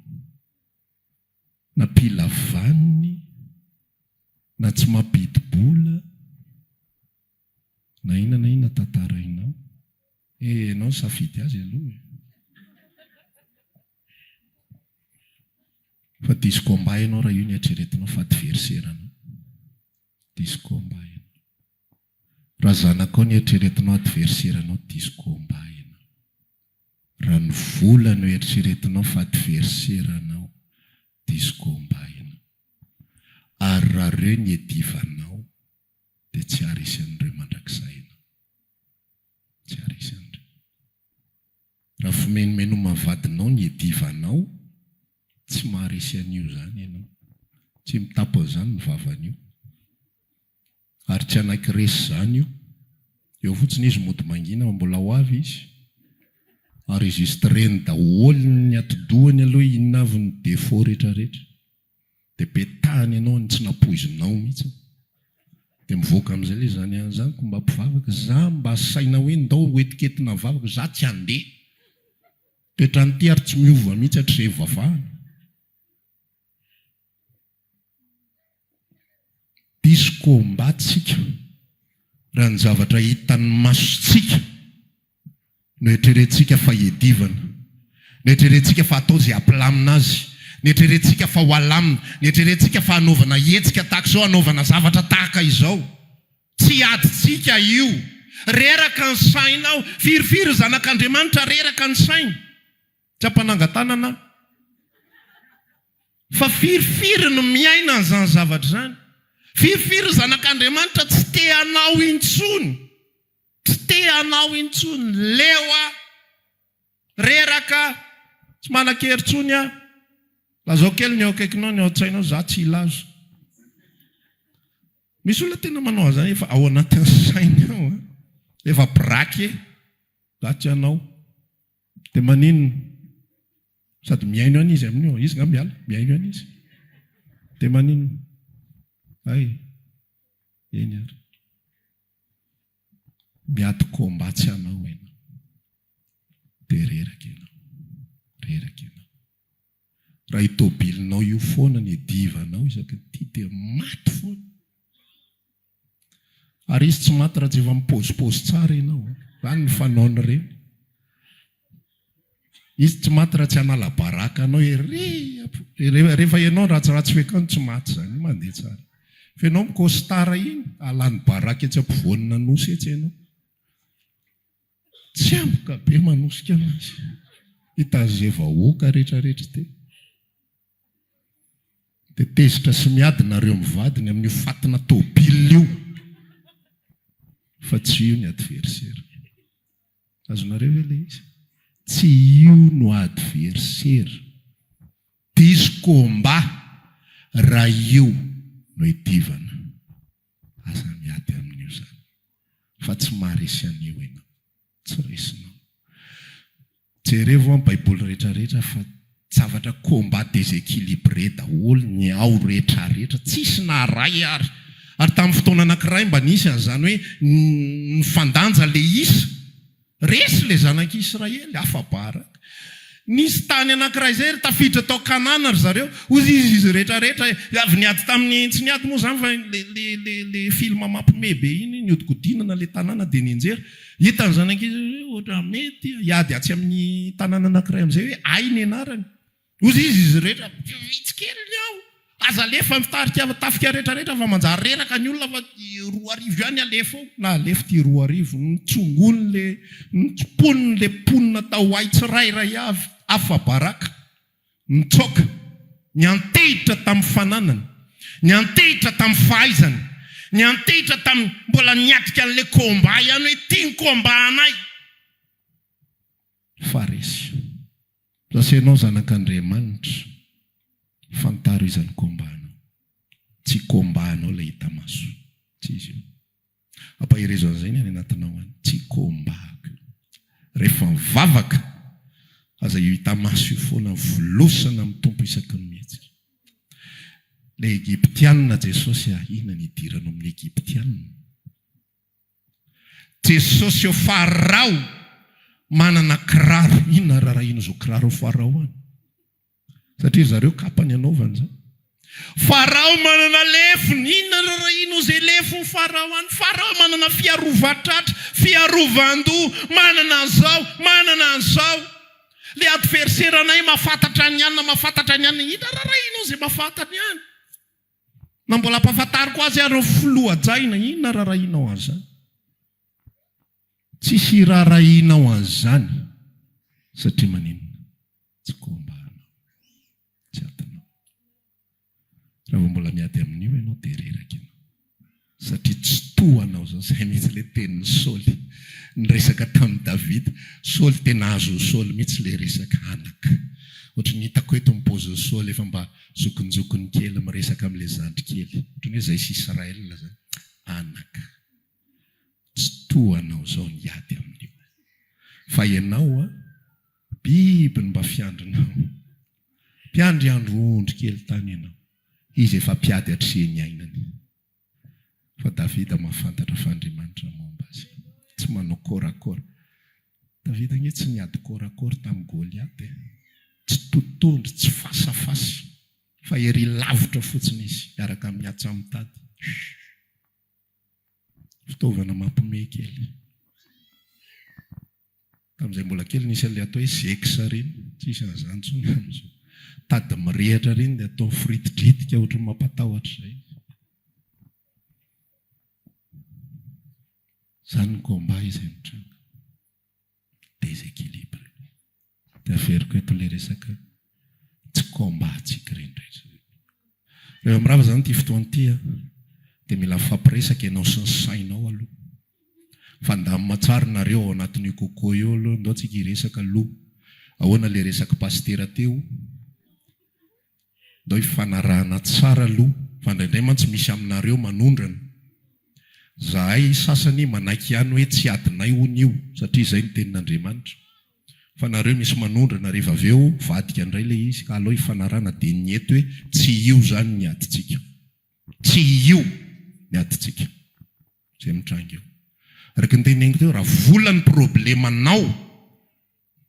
na mpila vaniny, na tsy mampidi-bola, na inona na inona tantarainao. Eh, ianao nisafidy azy aloha e. Fa diso combat ianao raha io ny eritreretinao fa adversaire-nao. Diso combat ianao. Raha zanakao ny eritreretinao adversaire-nao, diso combat ianao. Raha ny vola no eritreretinao fa adversaire anao, diso combat ianao. Ary raha reo ny iadivanao dia tsy haharesy an'ireo mandrakizay ianao. Tsy haharesy an'ireo. Raha fimenomenoma vadinao ny iadivanao, tsy maharesy an'io izany ianao. Tsy mitapy an'izany ny vavan'io. Ary tsy hanaiky resy izany io. Eo fotsiny izy mody mangina fa mbola ho avy izy. Enregistreny daholo ny atidohany aloha inona avy ny défaut rehetra rehetra. Dia petahany ianao ny tsy nampoizinao mihitsy. Dia mivoaka amin'izay ilay izany any izany ko mba mpivavaka. Za mba asaina hoe ndao hoetiketina mivavaka, za tsy handeha. Toetran'ity ary tsy miova mihitsy hatrizay ivavahana. Diso combat tsika raha ny zavatra hitan'ny masontsika no eritreretintsika fa hiadivana, no eritreretintsika fa atao izay hampilamina azy, no eritreretintsika fa ho alamina, no eritreretintsika fa hanaovana hetsika tahaka izao, hanaovana zavatra tahaka izao. Tsy adintsika io. Reraka ny sainao. Firifiry ny zanak'Andriamanitra reraka ny sainy. Tsy ampanangan-tanana aho. Fa firifiry no miaina an'izany zavatra izany? Firifiry ny zanak'Andriamanitra tsy te hanao intsony? Tsy te hanao intsony. Leo aho. Reraka aho. Tsy manan-kery intsony aho. Lazao kely ny eo akaikinao, ny ao an-tsainao, za tsy hilaza. Misy olona tena manao an'izany efa ao anatin'ny sainy ao. Efa braqué. Za tsy hanao. Dia maninona? Sady mihaino ihany izy amin'io, izy nga miala, mihaino ihany izy. Dia maninona? Hay, eny ary. Miady combat tsy hanao ianao. Dia reraka ianao. Reraka ianao. Raha io tobilinao io foana ny iadivanao isaky ny ity dia maty foana. Ary izy tsy maty raha tsy efa mipaozipaozy tsara ianao. Izany ny fanaon'ireny. Izy tsy maty raha tsy hanala baraka anao ery. Rehefa ianao ratsiratsy fiakanjo tsy maty izany, mandeha tsara. Fa ianao mi-costard iny, alany baraka etsy ampovoan'Anosy etsy ianao. Tsy amboka be manosika anazy. Hitan'izay vahoaka rehetrarehetra ity. Dia tezitra sy miady nareo mivady ny amin'io fatina tôbila io fa tsy io ny adversaire. Azonareo ve ilay izy? Tsy io no adversaire. Diso combat raha io no iadivana. Aza miady amin'io izany. Fa tsy maharesy an'io ianao. Tsy resinao. Jerevo an baiboly rehetra rehetra fa zavatra combat desequilibré daholo ny ao rehetra rehetra. Tsisy na ray ary. Ary tamin'ny fotoana anankiray mba nisy an'izany hoe nifandanja le isa. Resy ilay zanak'i Israely, afa-baraka. Nisy tany anankiray izay ry tafiditra tao Kanana ry zareo. Hoy izy, izy rehetra rehetra, avy niady tamin'ny, tsy niady moa izany fa le, le, le, le film mampime be iny, nihodinkodinana ilay tanàna dia nianjera. Hitan'ny zanak'i Israely hoe ohatran'ny mety hiady atsy amin'ny tanàna anankiray amin'izay hoe Ay ny anarany. Hoy izy, izy rehetra, vitsy kely ny ao, aza alefa mitarika tafika rehetra rehetra fa manjary reraka ny olona fa 2000 ihany alefa ao, na alefa ity 2000, nitsongony le, nitsimponiny le mponina tao Ay tsirairay avy, afa-baraka, nitsoaka, niantehitra tamin'ny fananany, niantehitra tamin'ny fahaizany, niantehitra tamin'ny, mbola niatrika an'le combat ihany hoe ity ny combat anay, fa resy. Lasa ianao zanak'Andriamanitra, fantaro iza ny combat-nao. Tsy combat-nao ilay hita maso. Tsy izy io. Ampaherezo an'izay ny any anatinao any. Tsy combat-ko io. Rehefa mivavaka, aza io hita maso io foana volosana amin'ny Tompo isaky ny mihetsika. Ilay Egyptiana Jesosy ah, inona ny idiranao amin'ny Egyptiana? Jesosy ô Farao manana kiraro inona rarahina izao kiraro Farao any satria ry zareo kapa ny anaovany zany Farao manana lefony inona rarahina izay lefony Farao any Farao manana fiarovan-tratra fiarovan-doha manana an'izao manana an'izao le adversaire anay mahafantatra ny anona mahafantatra ny anona inona rarahina izay mahafantatra ny any Na mbola ampahafantariko azy ary ny filoha hajaina, inona rarahianao an'izany? Tsisy irarahianao an'izany satria maninona? Tsy combat anao, tsy adinao. Raha vao mbola miady amin'io ianao dia reraka ianao. Satria tsy toa anao izao, izay mihitsy ilay tenin'i Saoly niresaka tamin'i Davida. Saoly tena azon'i Saoly mihitsy ilay resaka anaka. Ohatry ny hitako eto ny paozin'i Saoly efa mba zokinjokiny kely miresaka amin'ilay zandry kely. Ohatry ny hoe izay sy Israël izany. Anaka, tsy toa anao izao ny hiady amin'io. Fa ianao an, biby no mba fiandrinao. Mpiandry andro ondry kely tany ianao. Izy efa mpiady hatrizay niainany. Fa Davida mahafantatra fa Andriamanitra momba azy. Tsy manao corps à corps. Davida ange tsy niady corps à corps tamin'i Goliata e. Tsy totondry, tsy face à face. Fa ery lavitra fotsiny izy, miaraka amin'ny atsamitady. Chut. Fitaovana mampiomehy kely. Tamin'izay mbola kely nisy an'ilay atao hoe zex ireny, tsisy an'izany intsony amin'izao. Tady mirehitra ireny dia atao miforitidritika ohatran'ny mampatahotra izay. Izany ny combat izay mitranga. Déséquilibre. Dia averiko eto ilay resaka tsy combat tsika ireny rehetra ireny. Rehefa mirava izany ity fotoana ity an, dia mila mifampiresaka ianao sy ny sainao aloha. Fandamina tsara nareo ao anatin'io coco io aloha, ndao tsika hiresaka aloha. Ahoana ilay resak'i Pasitera teo? Ndao hifanarahana tsara aloha fa indraindray mantsy misy aminareo manondrana. Zahay sasany manaiky ihany hoe tsy adinay hono io satria izay no tenin'Andriamanitra. Fa nareo misy manondrana rehefa avy eo vadika indray ilay izy ka aleo hifanarahana dia ny eto hoe tsy io izany ny adintsika. Tsy io ny adintsika. Izay mitranga eo. Araka ny teneniko teo raha vola ny problemanao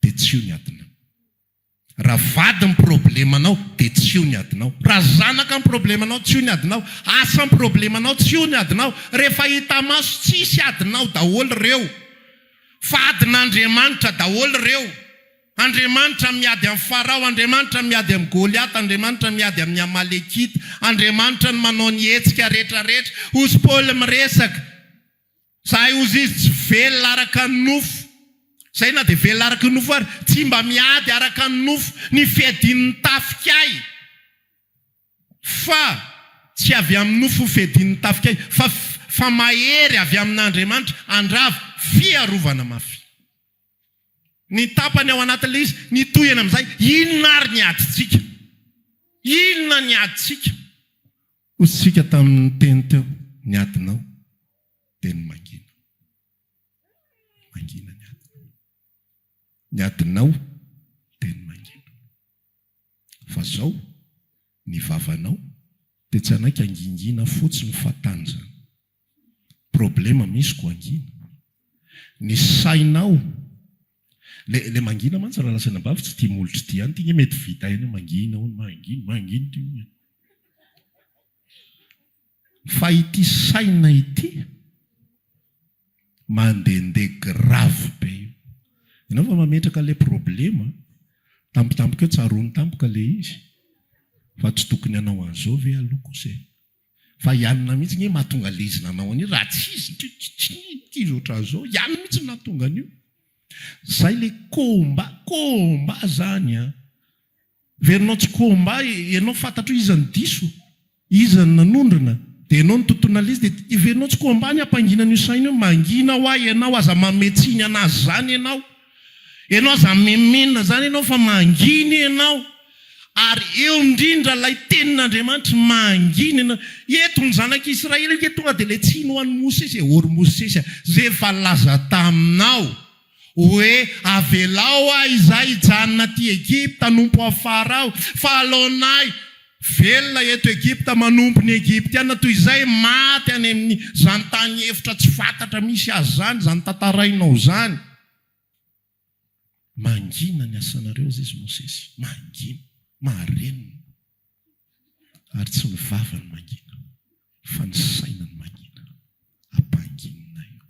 dia tsy io ny adinao. Raha vady ny problemanao dia tsy io ny adinao. Raha zanaka ny problemanao tsy io ny adinao. Asa ny problemanao tsy io ny adinao. Rehefa hita maso tsisy adinao daholo ireo. Fa adin'Andriamanitra daholo ireo. Andriamanitra miady amin'i Farao, Andriamanitra miady amin'i Goliata, Andriamanitra miady amin'ny Amalekita, Andriamanitra no manao ny hetsika rehetra rehetra. Hozy Paoly miresaka. Zahay hozy izy tsy velona araka ny nofo. Zay na dia velona araka ny nofo ary, tsy mba miady araka ny nofo ny fiadian'ny tafika ahy. Fa tsy avy amin'ny nofo ny fiadian'ny tafika ahy, fa fa mahery avy amin'Andriamanitra handrava fiarovana mafy. Ny tapany ao anatin'ilay izy, ny tohiny amin'izay, inona ary ny adintsika? Inona ny adintsika? Hoy isika tamin'ny teny teo, ny adinao dia ny mangina. Mangina ny adinao. Ny adinao dia ny mangina. Fa zao, ny vavanao dia tsy hanaiky hangingina fotsiny fahatany izany. Problema misy ko hangina. Ny sainao, le le mangina mantsy raha lazaina am-bava tsy tia molotry ity ihany ity nge mety vita ihany hoe mangina hono, mangina, mangina ity hono e. Fa ity saina ity mandehandeha grave be io. Ianao fa mametraka ilay problema, tampotampoka eo tsaroany tampoka ilay izy, fa tsy tokony hanao an'izao ve aloha kosa e. Fa i anona mihitsy nge mahatonga le izy nanao an'io raha tsy izy tsy tsy izy ohatran'izao i anona mihitsy no nahatonga an'io. Zay le combat combat zany an. Verinao tsy combat ianao fantatro iza no diso iza no nanondrona dia ianao no tontona le izy dia heverinao tsy combat ny hampangina an'io saina io mangina hoa ianao aza manome tsiny anazy zany ianao ianao aza memenina zany ianao fa mangina ianao. Ary eo indrindra ilay tenin'Andriamanitra, mangina ianao. Eto ny zanak'Israely ange tonga dia ilay tsiny ho an'i Mosesy e, ô ry Mosesy a, izay efa nilaza taminao hoe avelao aho izahay hijanona aty Egypta hanompo an'i Farao, fa aleonay velona eto Egypta manompo ny Egyptiana toy izay maty any amin'izany tany efitra tsy fantatra misy azy izany, izany tantarainao izany. Mangina ny asanareo, hozy izy Mosesy, mangina, marenina. Ary tsy ny vava no mangina, fa ny saina no mangina. Ampanginina io.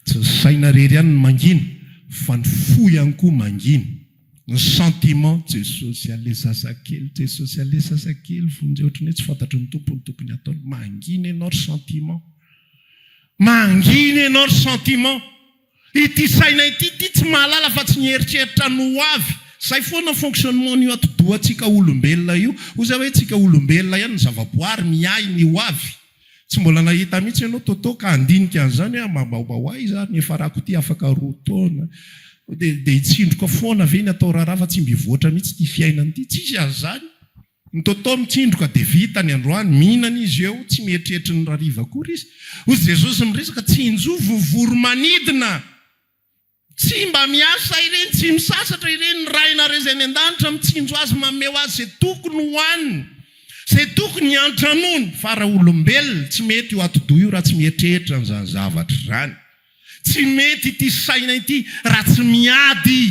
Tsy ny saina irery ihany no mangina, fa ny fo ihany koa mangina. Ny sentiment, Jesosy ale zazakely, Jesosy ale zazakely, vonjeo, ohatran'ny hoe tsy fantatry ny Tompo ny tokony hataony. Mangina ianao ry sentiment. Mangina ianao ry sentiment. Ity saina ity ity tsy mahalala fa tsy ny eritreritra ny ho avy. Zay foana fonctionnement nio atidohantsika olombelona io. Hoy za hoe tsika olombelona ihany ny zavaboary miahy ny ho avy. Tsy mbola nahita mihitsy ianao Toto ka handinika an'izany hoe mba mba ho aiza ary ny hiafarako ity afaka roa taona. Dia dia hitsindroka foana ve ny atao raharaha fa tsy mba hivoatra mihitsy ity fiainana ity. Tsisy an'izany. Ny Toto mitsindroka dia vita ny androany, mihinana izy eo, tsy mieritreritra ny rariva akory izy. Hoy Jesosy miresaka, tsinjovy ny voro-manidina. Tsy mba miasa ireny, tsy misasatra ireny, ny Rainareo izay any an-danitra mitsinjo azy, manome ho azy izay tokony hohaniny, izay tokony hiantranony. Fa raha olombelona, tsy mety io atidoha io raha tsy mieritreritra an'izany zavatra izany. Tsy mety ity saina ity raha tsy miady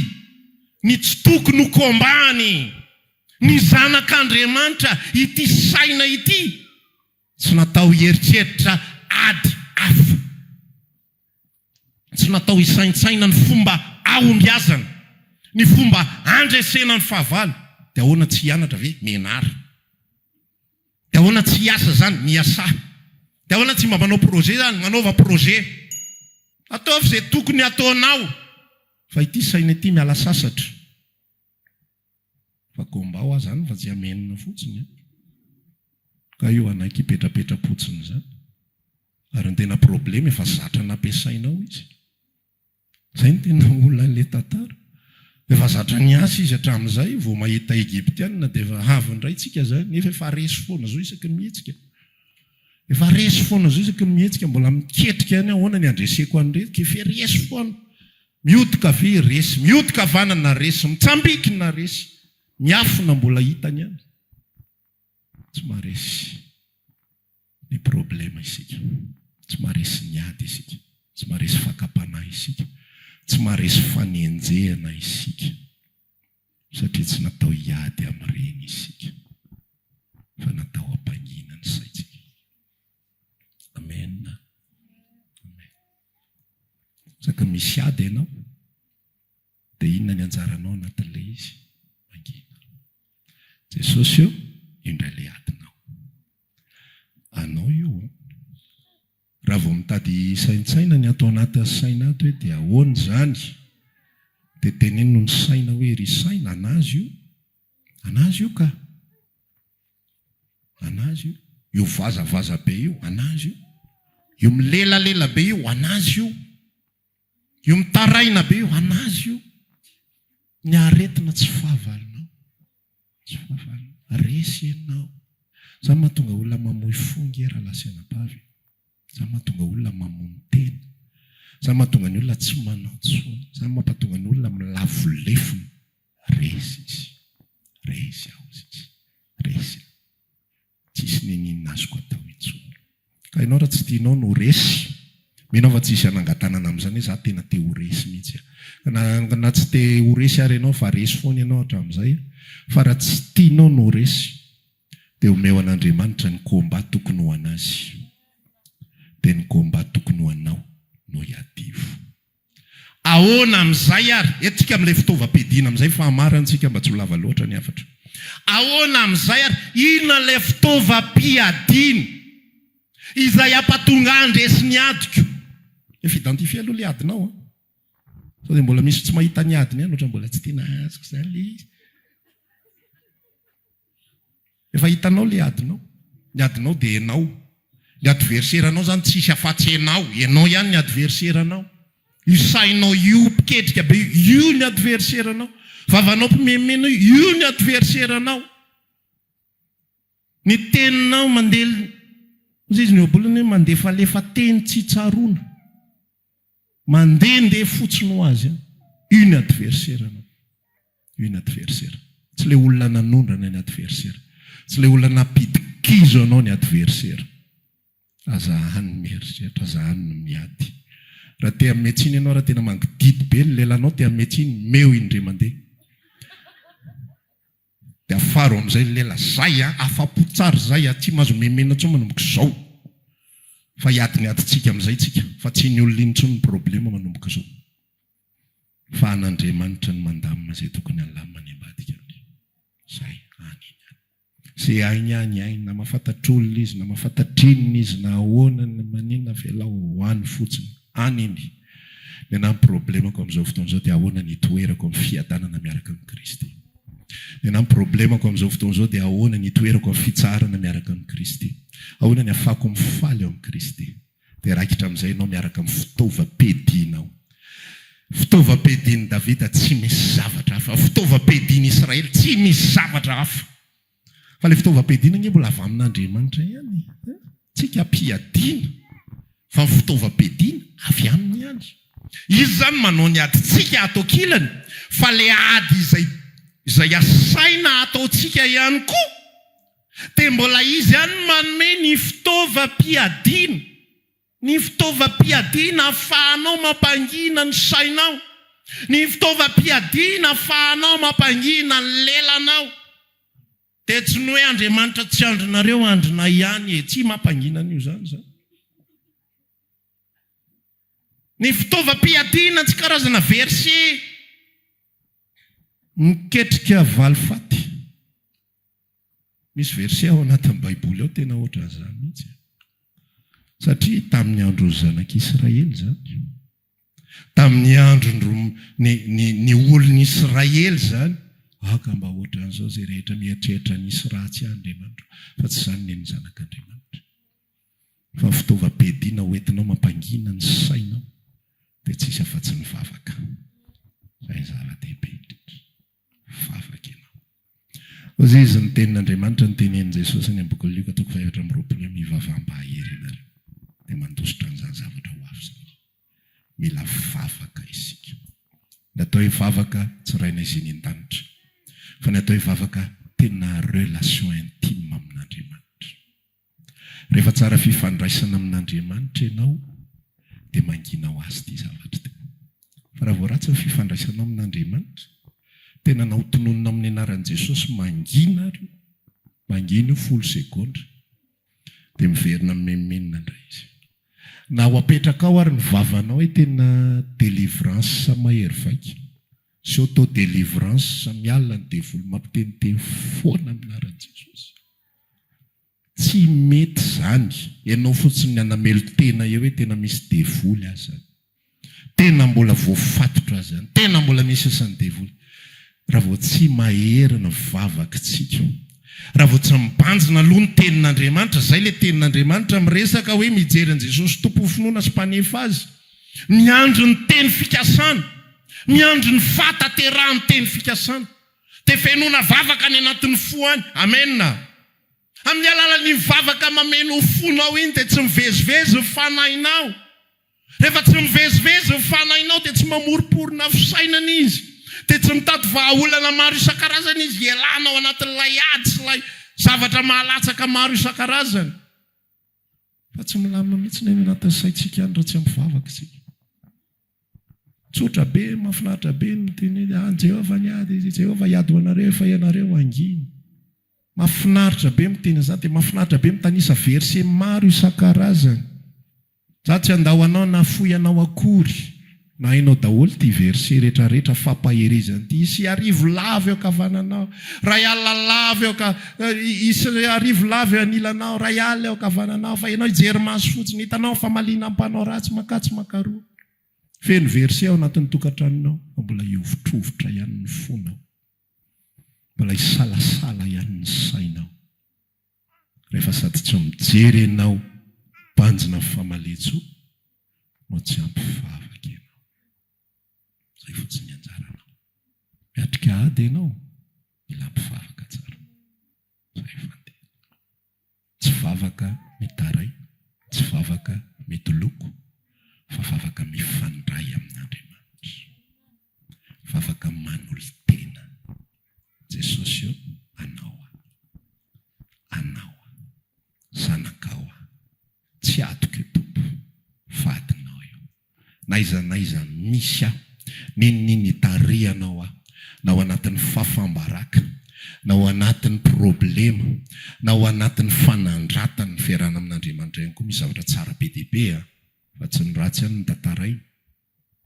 ny tsy tokony ho combat-ny. Ny zanak'Andriamanitra, ity saina ity, tsy natao hieritreritra ady hafa. Tsy natao hisaintsaina ny fomba ahombiazana, ny fomba handresena ny fahavalo. Dia ahoana tsy hianatra ve? Mianara. Dia ahoana tsy hiasa izany? Miasà. Dia ahoana tsy mba manao projet izany? Manaova projet. Ataovy izay tokony hataonao. Fa ity saina ity miala sasatra. Fa gombao aza any fa tsy amenina fotsiny an! Ka io hanaiky hipetrapetra-potsiny izany. Ary ny tena problema efa zatra nampiasainao izy. Izay no tena olan'ilay tantara. Efa zatra niasa izy hatramin'izay, vao mahita Egyptiana dia efa avy indray tsika izany, nefa efa resy foana izao isaky ny mihetsika. Efa resy foana izao isaky ny mihetsika, mbola miketrika ihany ahoana ny handreseko an'ireto, k'efa resy foana. Mihodin-kavia resy, mihodin-kavanana resy, mitsambikina resy, miafina mbola hitany ihany. Tsy maharesy ny problema isika, tsy maharesy ny ady isika, tsy maharesy fakam-panahy isika, tsy maharesy fanenjehana isika, satria tsy natao hiady amin'ireny isika, fa natao hampangina ny saintsika. Amen. Amen. Saka misy ady ianao, dia inona ny anjaranao anatin'ilay izy? Mangina. Jesosy ô, indray ilay adinao. Anao io an. Raha vao mitady hisaintsaina ny ato anatin'ny saina ato hoe dia ahoana izany? Dia teneno ny saina hoe ry saina, an'azy io. An'azy io ka. Anazy io. Io vazavaza be io, anazy io. Io milelalela be io, anazy io. Io mitaraina be io, an'azy io. Ny aretina tsy fahavalonao. Tsy fahavalonao. Resy ianao. Izany mahatonga olona mamoy fo nge rahalahy sy anabavy e. Izany mahatonga olona mamono tena. Izany mahatonga ny olona tsy manao intsony. Izany mampatonga ny olona milavo lefona. Resy izy. Resy aho hozy izy. Resy aho. Tsisy niniana azoko atao intsony. Ka ianao raha tsy tianao ny ho resy, mino aho fa tsy hisy hanangan-tanana amin'izany hoe za tena te ho resy mihitsy aho. Ka na na tsy te ho resy ary ianao fa resy foana ianao hatramin'izay, fa raha tsy tianao ny ho resy dia omeo an'Andriamanitra ny combat tokony ho an'azy. Dia ny combat tokony ho anao no iadivo. Ahoana amin'izay ary? Eto tsika amin'ilay fitaovam-piadiana amin'izay fa hamarana tsika mba tsy ho lava loatra ny hafatra. Ahoana amin'izay ary? Inona ilay fitaovam-piadiana izay hampatonga ahy handresy ny adiko? Efa identifier aloha ilay adinao an! Sao dia mbola misy tsy mahita ny adiny ihany, ohatran'ny mbola tsy tena azoko izany ilay izy. Efa hitanao le adinao. Ny adinao dia enao. Ny adversaire anao zany tsisy afatsy enao. Enao ihany ny adversaire anao. Io sainao io mpiketrika be io, io ny adversaire anao. Vavanao mpimenomenona io, io ny adversaire anao. Ny teninao mandeha, hozy izy ny ohabolana hoe mandefalefa teny tsy tsaroana. Mandehandeha fotsiny ho azy any. Io ny adversaire-nao. Io ny adversaire. Tsy ilay olona nanondrana ny adversaire. Tsy ilay olona nampidi-kizo anao ny adversaire. Aza any mieritreritra, aza any no miady. Raha te hanome tsiny ianao, raha tena mangididy be ny lelanao te hanome tsiny, meo indray mandeha. Dia afaro amin'izay ny lela, zay a, afa-po tsara izay a, tsy mahazo memena intsony manomboka izao. Fa hiady ny adintsika amin'izay tsika, fa tsy iny olona iny intsony ny problema manomboka izao. Fa an'Andriamanitra ny mandamina izay tokony halamina any ambadika any. Zay, any iny any. Ze hainy any hainy, na mahafantatr'olona izy, na mahafantatrinona izy, na ahoana na maninona, avelao ho any fotsiny. Any iny. Ny anah ny problemako amin'izao fotoana izao dia ahoana ny hitoerako amin'ny fiadanana miaraka amin'i Kristy. Ny anah ny problemako amin'izao fotoana izao dia ahoana ny hitoerako amin'ny fitsaharana miaraka amin'i Kristy. Ahoana ny hafahako mifaly ao amin'i Kristy. Dia raikitra amin'izay ianao miaraka amin'ny fitaovam-piadianao. Fitaovam-piadian'i Davida tsy misy zavatra hafa. Fitaovam-piadian'i Israely tsy misy zavatra hafa. Fa ilay fitaovam-piadiana ange mbola avy amin'Andriamanitra ihany e. Tsika ampiadiana fa ny fitaovam-piadiana avy aminy ihany. Izy izany manao ny adintsika ato ankilany fa ilay ady izay izay asaina ataontsika ihany koa dia mbola izy ihany no manome ny fitaovam-piadiana. Ny fitaovam-piadiana ahafahanao mampangina ny sainao. Ny fitaovam-piadiana ahafahanao mampangina ny lelanao. Dia tsy ny hoe Andriamanitra tsy andrinareo, andrinay ihany e. Tsy mampangina an'io izany izany. Ny fitaovam-piadiana tsy karazana verset miketrika valifaty. Misy verset ao anatin'ny baiboly ao tena ohatran'izany mihitsy e. Satria tamin'ny andron'ny zanak'Israely izany, tamin'ny andron-dry ny ny ny olon'Israely izany, aoka mba ohatran'izao izay rehetra mieritreritra ny hisy ratsy ahy Andriamanitra, fa tsy izany ny an'ny zanak'Andriamanitra. Fa ny fitaovam-piadiana hoentinao mampangina ny sainao dia tsy hisy afa-tsy ny vavaka. Izay ny zava-dehibe indrindra. Vavaka ianao. Hoy izy, Ny tenin'Andriamanitra notenenin'i Jesosy any amin'ny bokin'i Lioka toko fahefatra amby 24 hoe, Mivavaha mba hahery ianareo. Dia mandositra an'izany zavatra ho avy izany. Mila vavaka isika. Ny atao hoe vavaka tsy Rainay izay any an-danitra. Fa ny atao hoe vavaka tena relation intime amin'Andriamanitra. Rehefa tsara fifandraisana amin'Andriamanitra ianao dia mangina ho azy ity zavatra ity. Fa raha vao ratsy ny fifandraisanao amin'Andriamanitra, tena na ho tononina amin'ny anaran'i Jesosy mangina ary io, mangina io folo segondra, dia miverina mimenomenona indray izy. Na ho apetrakao ary ny vavanao hoe tena délivrance mahery vaika, sy auto délivrance miala ny devoly mampiteniteny foana amin'ny anaran'i Jesosy. Tsy mety zany, ianao fotsiny ny hanamelo-tena eo hoe tena misy devoly aza any. Tena mbola voafatotra aza any, tena mbola misy asan'ny devoly. Raha vao tsy mahery ny vavakitsika, raha vao tsy mibanjina aloha ny tenin'Andriamanitra, zay le tenin'Andriamanitra miresaka hoe mijery an'i Jesosy Tompon'ny finoana sy mpanefa azy. Miandry ny teny fikasana. Miandry ny fahatanterahan'ny teny fikasana. Dia fenoina vavaka any anatin'ny fo any. Amen. Amin'ny alalan'iny vavaka mameno fonao iny dia tsy mivezivezy ny fanahinao. Rehefa tsy mivezivezy ny fanahinao dia tsy mamoromporona fisainana izy. Dia tsy mitady vahaolana maro isan-karazany izy hialana ao anatin'ilay ady sy ilay zavatra mahalatsaka maro isan-karazany. Fa tsy milamina mihitsy ny any anatin'ny saintsika any raha tsy ampy vavaka isika. Tsotra be, mahafinaritra be ny miteny hoe an'i Jehovah ny ady, i Jehovah hiady ho anareo fa ianareo hangina. Mahafinaritra be miteny an'izany, dia mahafinaritra be mitanisa verset maro isan-karazany. Za tsy handao anao na hafoy anao akory. Na hainao daholo ity verset retraretra fampaherezana ity. Hisy arivo lavo eo ankavananao, ray alina lavo eo anka, hisy arivo lavo eo anilanao, ray alina eo ankavananao, fa ianao hijery maso fotsiny, hitanao ny famaliana mpanao ratsy mankatsy mankaroa. Feno verset ao anatin'ny tokantranonao, fa mbola hihovitrovitra ihany ny fonao. Mbola hisalasala ihany ny sainao. Rehefa sady tsy mijery ianao banjina ny famalian-tsoa no tsy ampy vavaka ianao. Izay fotsiny ny anjaranao. Miatrika ady ianao, mila ampy vavaka tsara. Izay fandeha. Tsy vavaka mitaray, tsy vavaka midoloko, fa vavaka mifandray amin'Andriamanitra. Vavaka manolo-tena. Jesosy ô, Anao aho. Anao aho. Zanakao aho. Tsy adiko io Tompo, fa adinao io. N'aiza n'aiza misy aho, n'inon'inona itarihanao aho, na ao anatin'ny fahafaham-baraka, na ao anatin'ny problema, na ao anatin'ny fanandratana, ny fiarahana amin'Andriamanitra ihany koa misy zavatra tsara be dia be an, fa tsy ny ratsy ihany no tantaraina.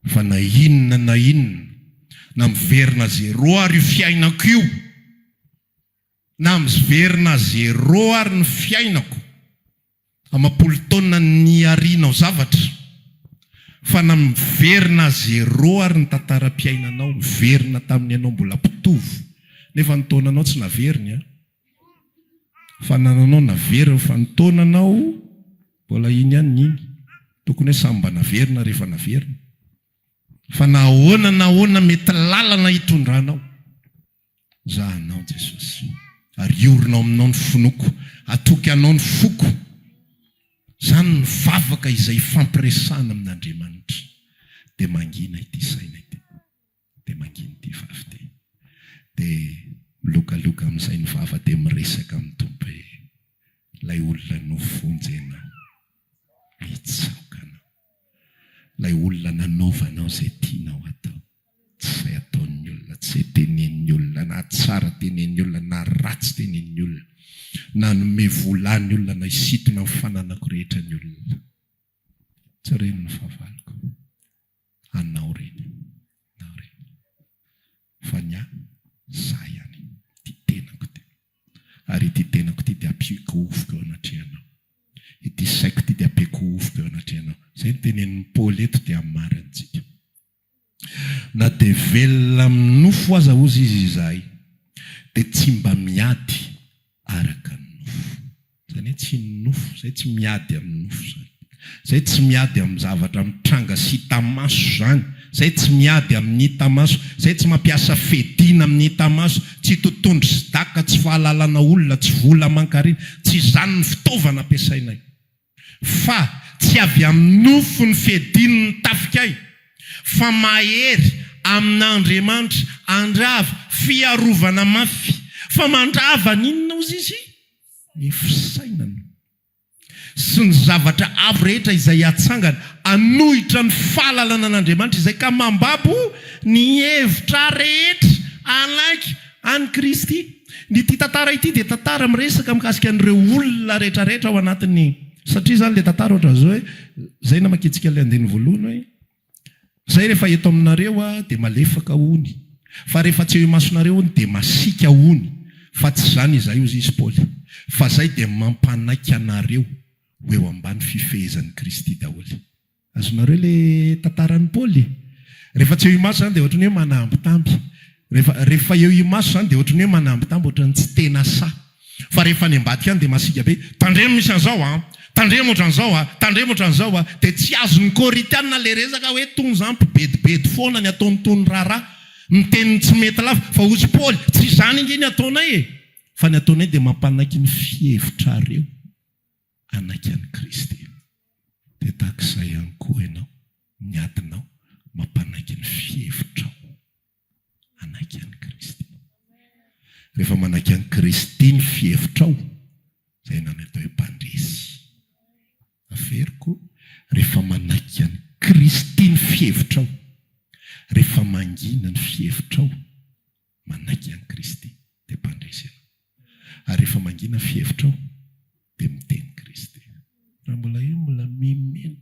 Fa na inona na inona, na miverina zéro ary io fiainako io, na miverina zéro ary ny fiainako, amam-polo taona niharianao zavatra, fa na miverina zéro ary ny tantaram-piainanao, miverina tamin'ny ianao mbola mpitovo, nefa ny taonanao tsy naveriny an! Fanananao naveriny fa ny taonanao mbola iny ihany ny iny. Tokony hoe samy mba naverina rehefa naverina. Fa na ahoana na ahoana mety lalana hitondranao. Za anao Jesosy. Ary hiorina ao aminao ny finoako. Hatoky anao ny foko. Zany ny vavaka izay ifampiresahana amin'Andriamanitra. Dia mangina ity saina ity. Dia mangina ity vavy ity. Dia milokaloka amin'izay ny vava dia miresaka amin'ny Tompo hoe, Ilay olona novonjenao, nitsaoka anao. Ilay olona nanaovanao izay tianao hatao. Tsy izay ataon'ny olona, tsy izay tenenin'ny olona, na tsara tenenin'ny olona, na ratsy tenenin'ny olona. Nanome vola ahy ny olona, na hisintona ny fananako rehetra ny olona. Tsy ireny ny fahavaloko. Anao reny, anao reny. Fa ny ahy, za ihany, ity tenako ity. Ary ity tenako ity dia ampiako hovoka eo anatrehanao. Ity saiko ity dia ampiako hovoka eo anatrehanao. Izay no tenenin'i Paoly eto dia hamarintsika. Na dia velona amin'ny nofo aza hozy izy izahay, dia tsy mba miady araka ny nofo. Izany hoe tsy ny nofo, izay tsy miady amin'ny nofo izany. Izay tsy miady amin'ny zavatra mitranga sy hita maso izany. Izay tsy miady amin'ny hita maso. Izay tsy mampiasa fiadiana amin'ny hita maso. Tsy totondry sy daka, tsy fahalalana olona, tsy vola aman-karena. Tsy izany ny fitaovana ampiasainay. Fa tsy avy amin'ny nofo ny fiadian'ny tafikay, fa mahery amin'Andriamanitra handrava fiarovana mafy. Fa mandrava ny inona hozy izy? Ny fisainana sy ny zavatra avo rehetra izay atsangana hanohitra ny fahalalana an'Andriamanitra izay ka mambabo ny hevitra rehetra hanaiky an'i Kristy. Ny ity tantara ity dia tantara miresaka mikasika an'ireo olona rehetra rehetra ao anatin'ny, satria izany ilay tantara ohatran'izao hoe, izay namakiantsika ilay andininy voalohany hoe, izay rehefa eto aminareo aho dia malefaka hono, fa rehefa tsy eo imasonareo hono dia masiaka hono, fa tsy izany izahay hozy izy Paoly, fa izay dia mampanaiky anareo ho eo ambany fifehezan'i Kristy daholo. Azonareo le tantaran'i Paoly? Rehefa tsy eo imaso zany dia ohatran'ny hoe manambitamby. Rehefa rehefa eo imaso zany dia ohatran'ny hoe manambitamby, ohatran'ny tsy tena sahy. Fa rehefa any ambadika any dia masiaka be, tandremo misy an'izao an! Tandremo ohatran'izao an! Tandremo ohatran'izao an! Dia tsy azon'ny Korintiana ilay resaka hoe tony izany mpibedibedy foana ny ataony tony raharaha, miteny ny tsy mety lava. Fa hozy Paoly, tsy izany ange ny ataonay e! Fa ny ataonay dia mampanaiky ny fihevitrareo hanaiky an'i Kristy. Dia tahaka izay ihany koa ianao, ny adinao mampanaiky ny fihevitrao. Hanaiky an'i Kristy. Rehefa manaiky an'i Kristy ny fihevitrao, izay ianao no atao hoe mpandresy. Averiko, rehefa manaiky an'i Kristy ny fihevitrao, rehefa mangina ny fihevitrao, manaiky an'i Kristy, dia mpandresy ianao. Ary rehefa mangina ny fihevitrao, dia miteny Kristy. Raha mbola eo mbola mimenomenona.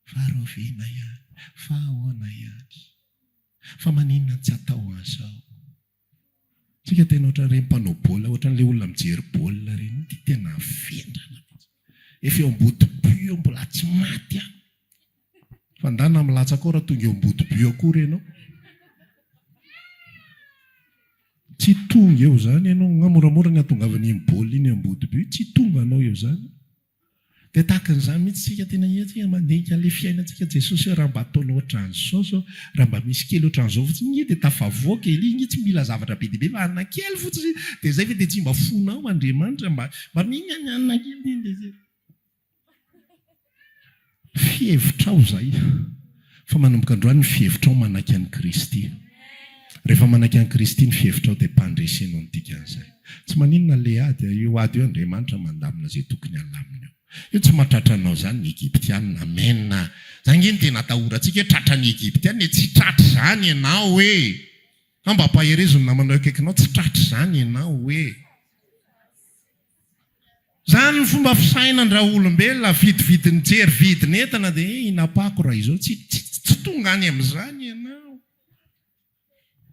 Fa rahoviana ihany? Fa ahoana ihany? Fa maninona no tsy atao an'izao? Tsika tena ohatran'ireny mpanao baolina, ohatran'ilay olona mijery baolina ireny, ity tena vendrana mihitsy. Efa eo ambody but eo mbola tsy maty ihany. Fa ndana milatsaka ao raha tonga eo ambody but akory ianao. Tsy tonga eo izany ianao, nga moramora ny hatongavan'iny baolina iny ambody but, tsy tonga anao eo izany. Dia tahaka an'izany mihitsy isika tena hiantsika mandinika an'ilay fiainantsika Jesosy hoe raha mba ataonao ohatran'izao izao, raha mba misy kely ohatran'izao fotsiny nge dia tafavoaka Elia nge tsy mila zavatra be dia be fa hanina kely fotsiny dia izay ve dia tsy mba fonao Andriamanitra mba mba mihinana hanina kely dia izay. Fihevitrao izay fa manomboka androany ny fihevitrao manaiky an'i Kristy. Rehefa manaiky an'i Kristy ny fihevitrao dia mpandresy ianao ny dikan'izay. Tsy maninona le ady a, io ady io Andriamanitra mandamina izay tokony halamina eo. Io tsy mahatratra anao izany ny Egyptiana, amen a. Zany nge no tena atahorantsika hoe tratran'ny Egyptiana e, tsy tratra izany ianao e. Fa mba ampaherezo ny namanao eo akaikinao, tsy tratra izany ianao e. Zany ny fomba fisainan-draolombelona, vidividin'ny jery vidin'entana dia eh inapako raha izao, tsy tsy tonga any amin'izany ianao.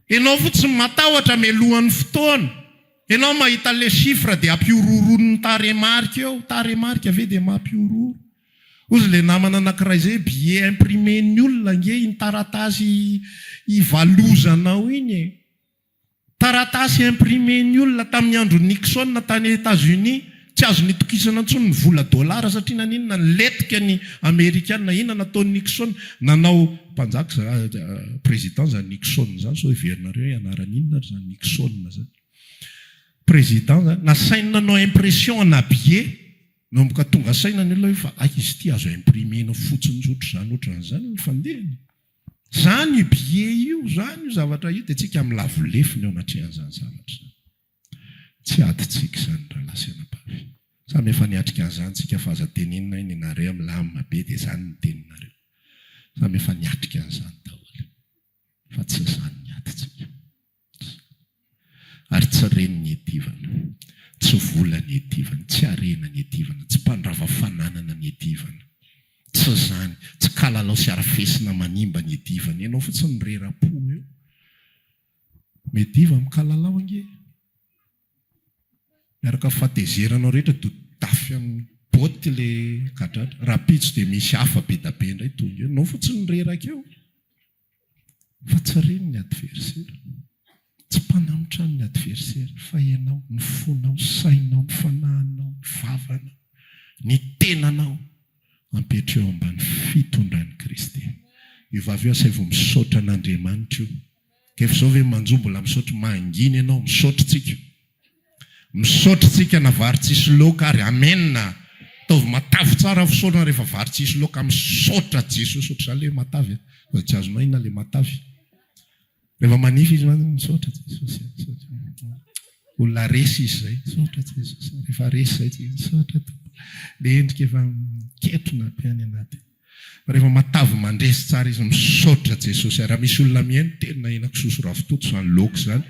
Enao fotsiny matahotra mialohan'ny fotoana. Enao mahita le chiffre dia ampihorohoroin'ny tarehimarika eo. Tarehimarika ve dia mampihorohoro? Hozy le namana anakiray zay billet imprimé-n'ny olona ange iny taratasy ivalozanao iny e. Taratasy imprimé-n'ny olona tamin'ny andron'i Nixon tany Etats-Unis. Tsy azo nitokisana intsony ny vola dollars satria naninona? Nilentika ny Amerikana. Inona nataon'i Nixon? Nanao mpanjaka président zany Nixon zany sao heverinareo hoe anarany inona ary zany Nixon zany. Président zany. Nasainy nanao impression ana billet. Nanomboka tonga saina ny olona hoe fa aiza izy ity azo imprimer-na fotsiny ohatr'izany ohatran'izany ny fandehany. Zany io billet io, zany io zavatra io dia tsika milavo lefona eo anatrehan'izany zavatra izany. Tsy adintsika izany rahalahy sy anabavy. Samy efa niatrika an'izany tsika fa aza tenenina hoe nenareo milamina be dia izany ny teninareo. Samy efa niatrika an'izany daholo. Fa tsy izany ny adintsika. Ary tsy reny ny edivana. Tsy vola ny edivana. Tsy harena ny edivana. Tsy mpandrava fananana ny edivana. Tsy izany. Tsy kalalao sy arafesina manimba ny edivana. Ianao fotsiny no rera-po eo. Mediva amin'ny kalalao ange. Miaraka amin'ny fahatezeranao rehetra dodafy amin'ny botte le kadratra. Rahampitso dia misy hafa be da be indray tonga eo. Nao fotsiny no reraka eo. Fa tsy reny ny adversaire. Tsy mpanamitra ny adversaire fa ianao, ny fonao, ny sainao, ny fanahinao, ny vavanao, ny tenanao. Ampietreho eo ambany fitondran'i Kristy. Io vavy io asaivo misaotra an'Andriamanitra io. K'efa izao ve manjo mbola misaotra? Mangina ianao, misaotra tsika. Misaotra tsika na vary tsisy laoka ary. Amen! Ataovy matavy tsara fisaorana rehefa vary tsisy laoka. Misaotra Jesosy ohatr'izany le matavy a. Fa tsy azonao inona le matavy. Rehefa manify izy mantsy misaotra Jesosy a, misaotra. Olona resy izy izay, misaotra Jesosy a. Rehefa resy izay tsy misaotra Tompo. Le endrika efa miketrona be any anaty. Fa rehefa matavy mandresy tsara izy misaotra Jesosy a. Raha misy olona mihaino tena henakisoa sy ravitoto izany laoka izany.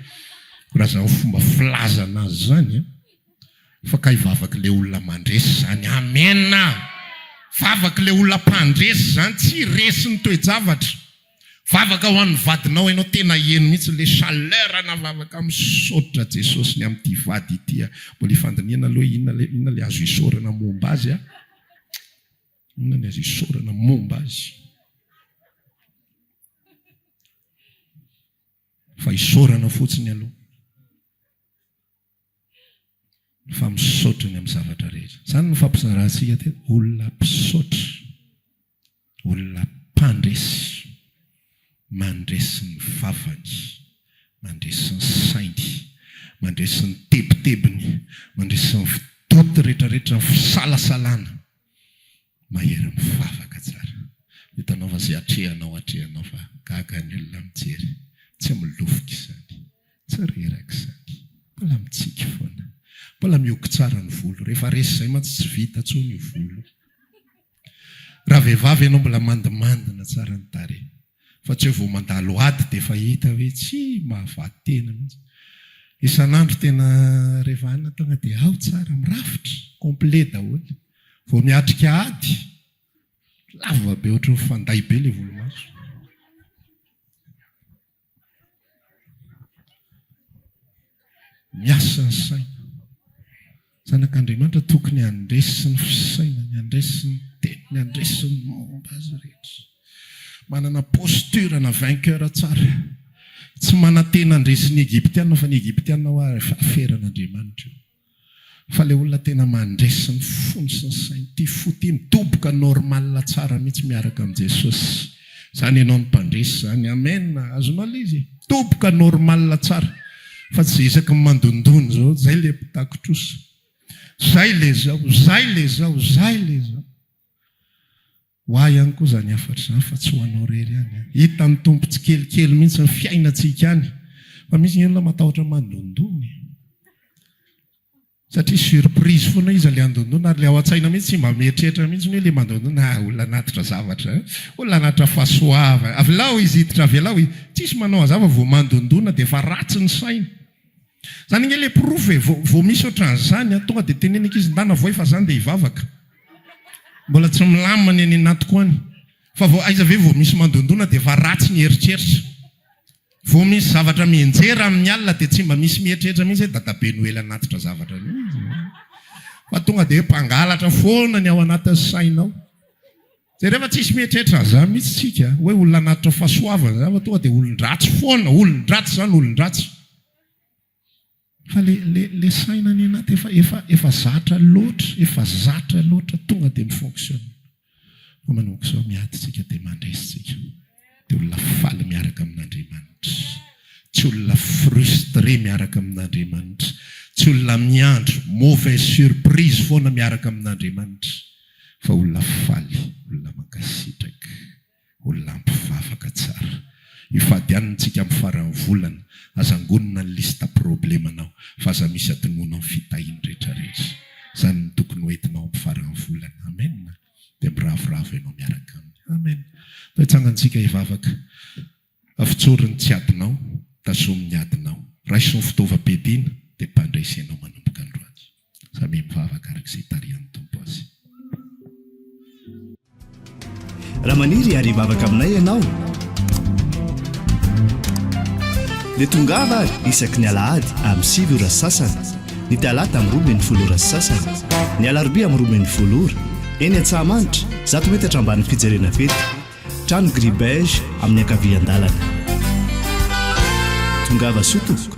Raha izany fomba filazana azy izany a. Fa kay vavaky le olona mandresy izany. Amen a! Vavaky le olona mpandresy izany, tsy resin'ny toe-javatra. Vavaka ho an'ny vadinao ianao tena heno mihitsy le chaleur ana vavaka misaotra Jesosy ny amin'ity vady ity a. Mbola ifandinihana aloha inona le inona le azo isaorana momba azy a. Inona ny azo isaorana momba azy. Fa isaorana fotsiny aloha. Fa misaotra ny amin'ny zavatra rehetra. Izany no fampizarantsika teto, olona mpisaotra, olona mpandresy, mandresy ny vavany, mandresy ny sainy, mandresy ny tebitebiny, mandresy ny doute rehetrarehetra, ny fisalasalana. Mahery mivavaka tsara. Hitanao fa izay atrehanao atrehanao fa gaga ny olona mijery. Tsy milofoka izany. Tsy reraka izany. Mbola mitsiky foana. Mbola mihogo tsara ny volo. Rehefa resy izay mantsy tsy vita intsony io volo io. Raha vehivavy ianao mbola mandimandina tsara ny tarehy. Fa tsy hoe vao mandalo ady dia efa hita hoe tsy mahavaly tena mihitsy. Isan'andro tena rehefa any tonga dia ao tsara, mirafitra, complet daholo. Vao miatrika ady, lava be ohatran'ny fanday be ilay volomaso. Miasa ny saina. Zanak'Andriamanitra tokony handresy ny fisainany, handresy ny teniny, handresy ny momba azy rehetra. Manana posture na vainqueur tsara. Tsy manantena handresy ny Egyptiana fa ny Egyptiana hoa aferan'Andriamanitra io. Fa le olona tena mandresy ny fony sy ny sainy, ty fo ty midoboka normal tsara mihitsy miaraka amin'i Jesosy. Zany ianao no mpandresy zany. Amen. Azonao le izy e. Midoboka normal tsara. Fa tsy ze isaky ny mandondona zao, zay le mpitaky trosa. Zay le zao, zay le zao, zay le zao. Ho ahy ihany koa izany hafatra izany fa tsy ho anao irery ihany an. Hitan'ny Tompo tsikelikely mihitsy ny fiainantsika any. Fa misy ny olona matahotra mandondona e. Satria surprise foana izy ilay handondona ary ilay ao an-tsaina mihitsy tsy mba mieritreritra mihitsy hoe ilay mandondona ah olona hanatitra zavatra eh, olona hanatitra fahasoavana, avelao izy hiditra, avelao izy. Tsisy manao an'izany fa vao mandondona dia efa ratsy ny saina. Zany ange le porofo e, vao vao misy ohatran'izany an, tonga dia teneno ankizy ndana voay fa zany dia hivavaka. Mbola tsy milamina ny any anatiko any. Fa vao aiza ve vao misy mandondona dia efa ratsy ny eritreritra. Vao misy zavatra mianjera amin'ny alina dia tsy mba misy mieritreritra mihitsy hoe dadabe Noely hanatitra zavatra mihitsy. Fa tonga dia hoe mpangalatra foana ny ao anatin'ny sainao. Jereo fa tsisy mieritreritra an'izany mihitsy tsika hoe olona hanatitra fahasoavana izany fa tonga dia olon-dratsy foana, olon-dratsy izany, olon-dratsy. Fa le le le saina any anaty efa efa efa zatra loatra, efa zatra loatra tonga dia mi-fonctionne. Fa manomboka izao miady tsika dia mandresy tsika. Dia olona faly miaraka amin'Andriamanitra. Tsy olona frustré miaraka amin'Andriamanitra. Tsy olona miandry mauvaise surprise foana miaraka amin'Andriamanitra. Fa olona faly, olona mankasitraka, olona mpivavaka tsara. Hifady hanina tsika amin'ny faran'ny volana, aza angonina ny liste problemanao fa aza misy adinoinao ny fitahiany rehetra rehetra. Izany no tokony ho entinao amin'ny faran'ny volana. Amen. Dia miravoravo ianao miaraka aminy. Amen. Ndao hitsangantsika hivavaka. Afitsory ny tsy adinao, tazomy ny adinao. Raiso ny fitaovam-piadiana, dia mpandresy ianao manomboka androany. Samia mivavaka araka izay itarihan'ny Tompo azy. Raha maniry ary hivavaka aminay ianao, dia tongava ary isaky ny alahady amin'ny 9 ora sy sasany, ny talata amin'ny 12 ora sy sasany, ny alarobia amin'ny 12 ora, eny Antsahamanitra, zato metatra ambanin'ny fijerena fety. Trano gris beige amin'ny ankavian-dalana. Tongava soa tompoko.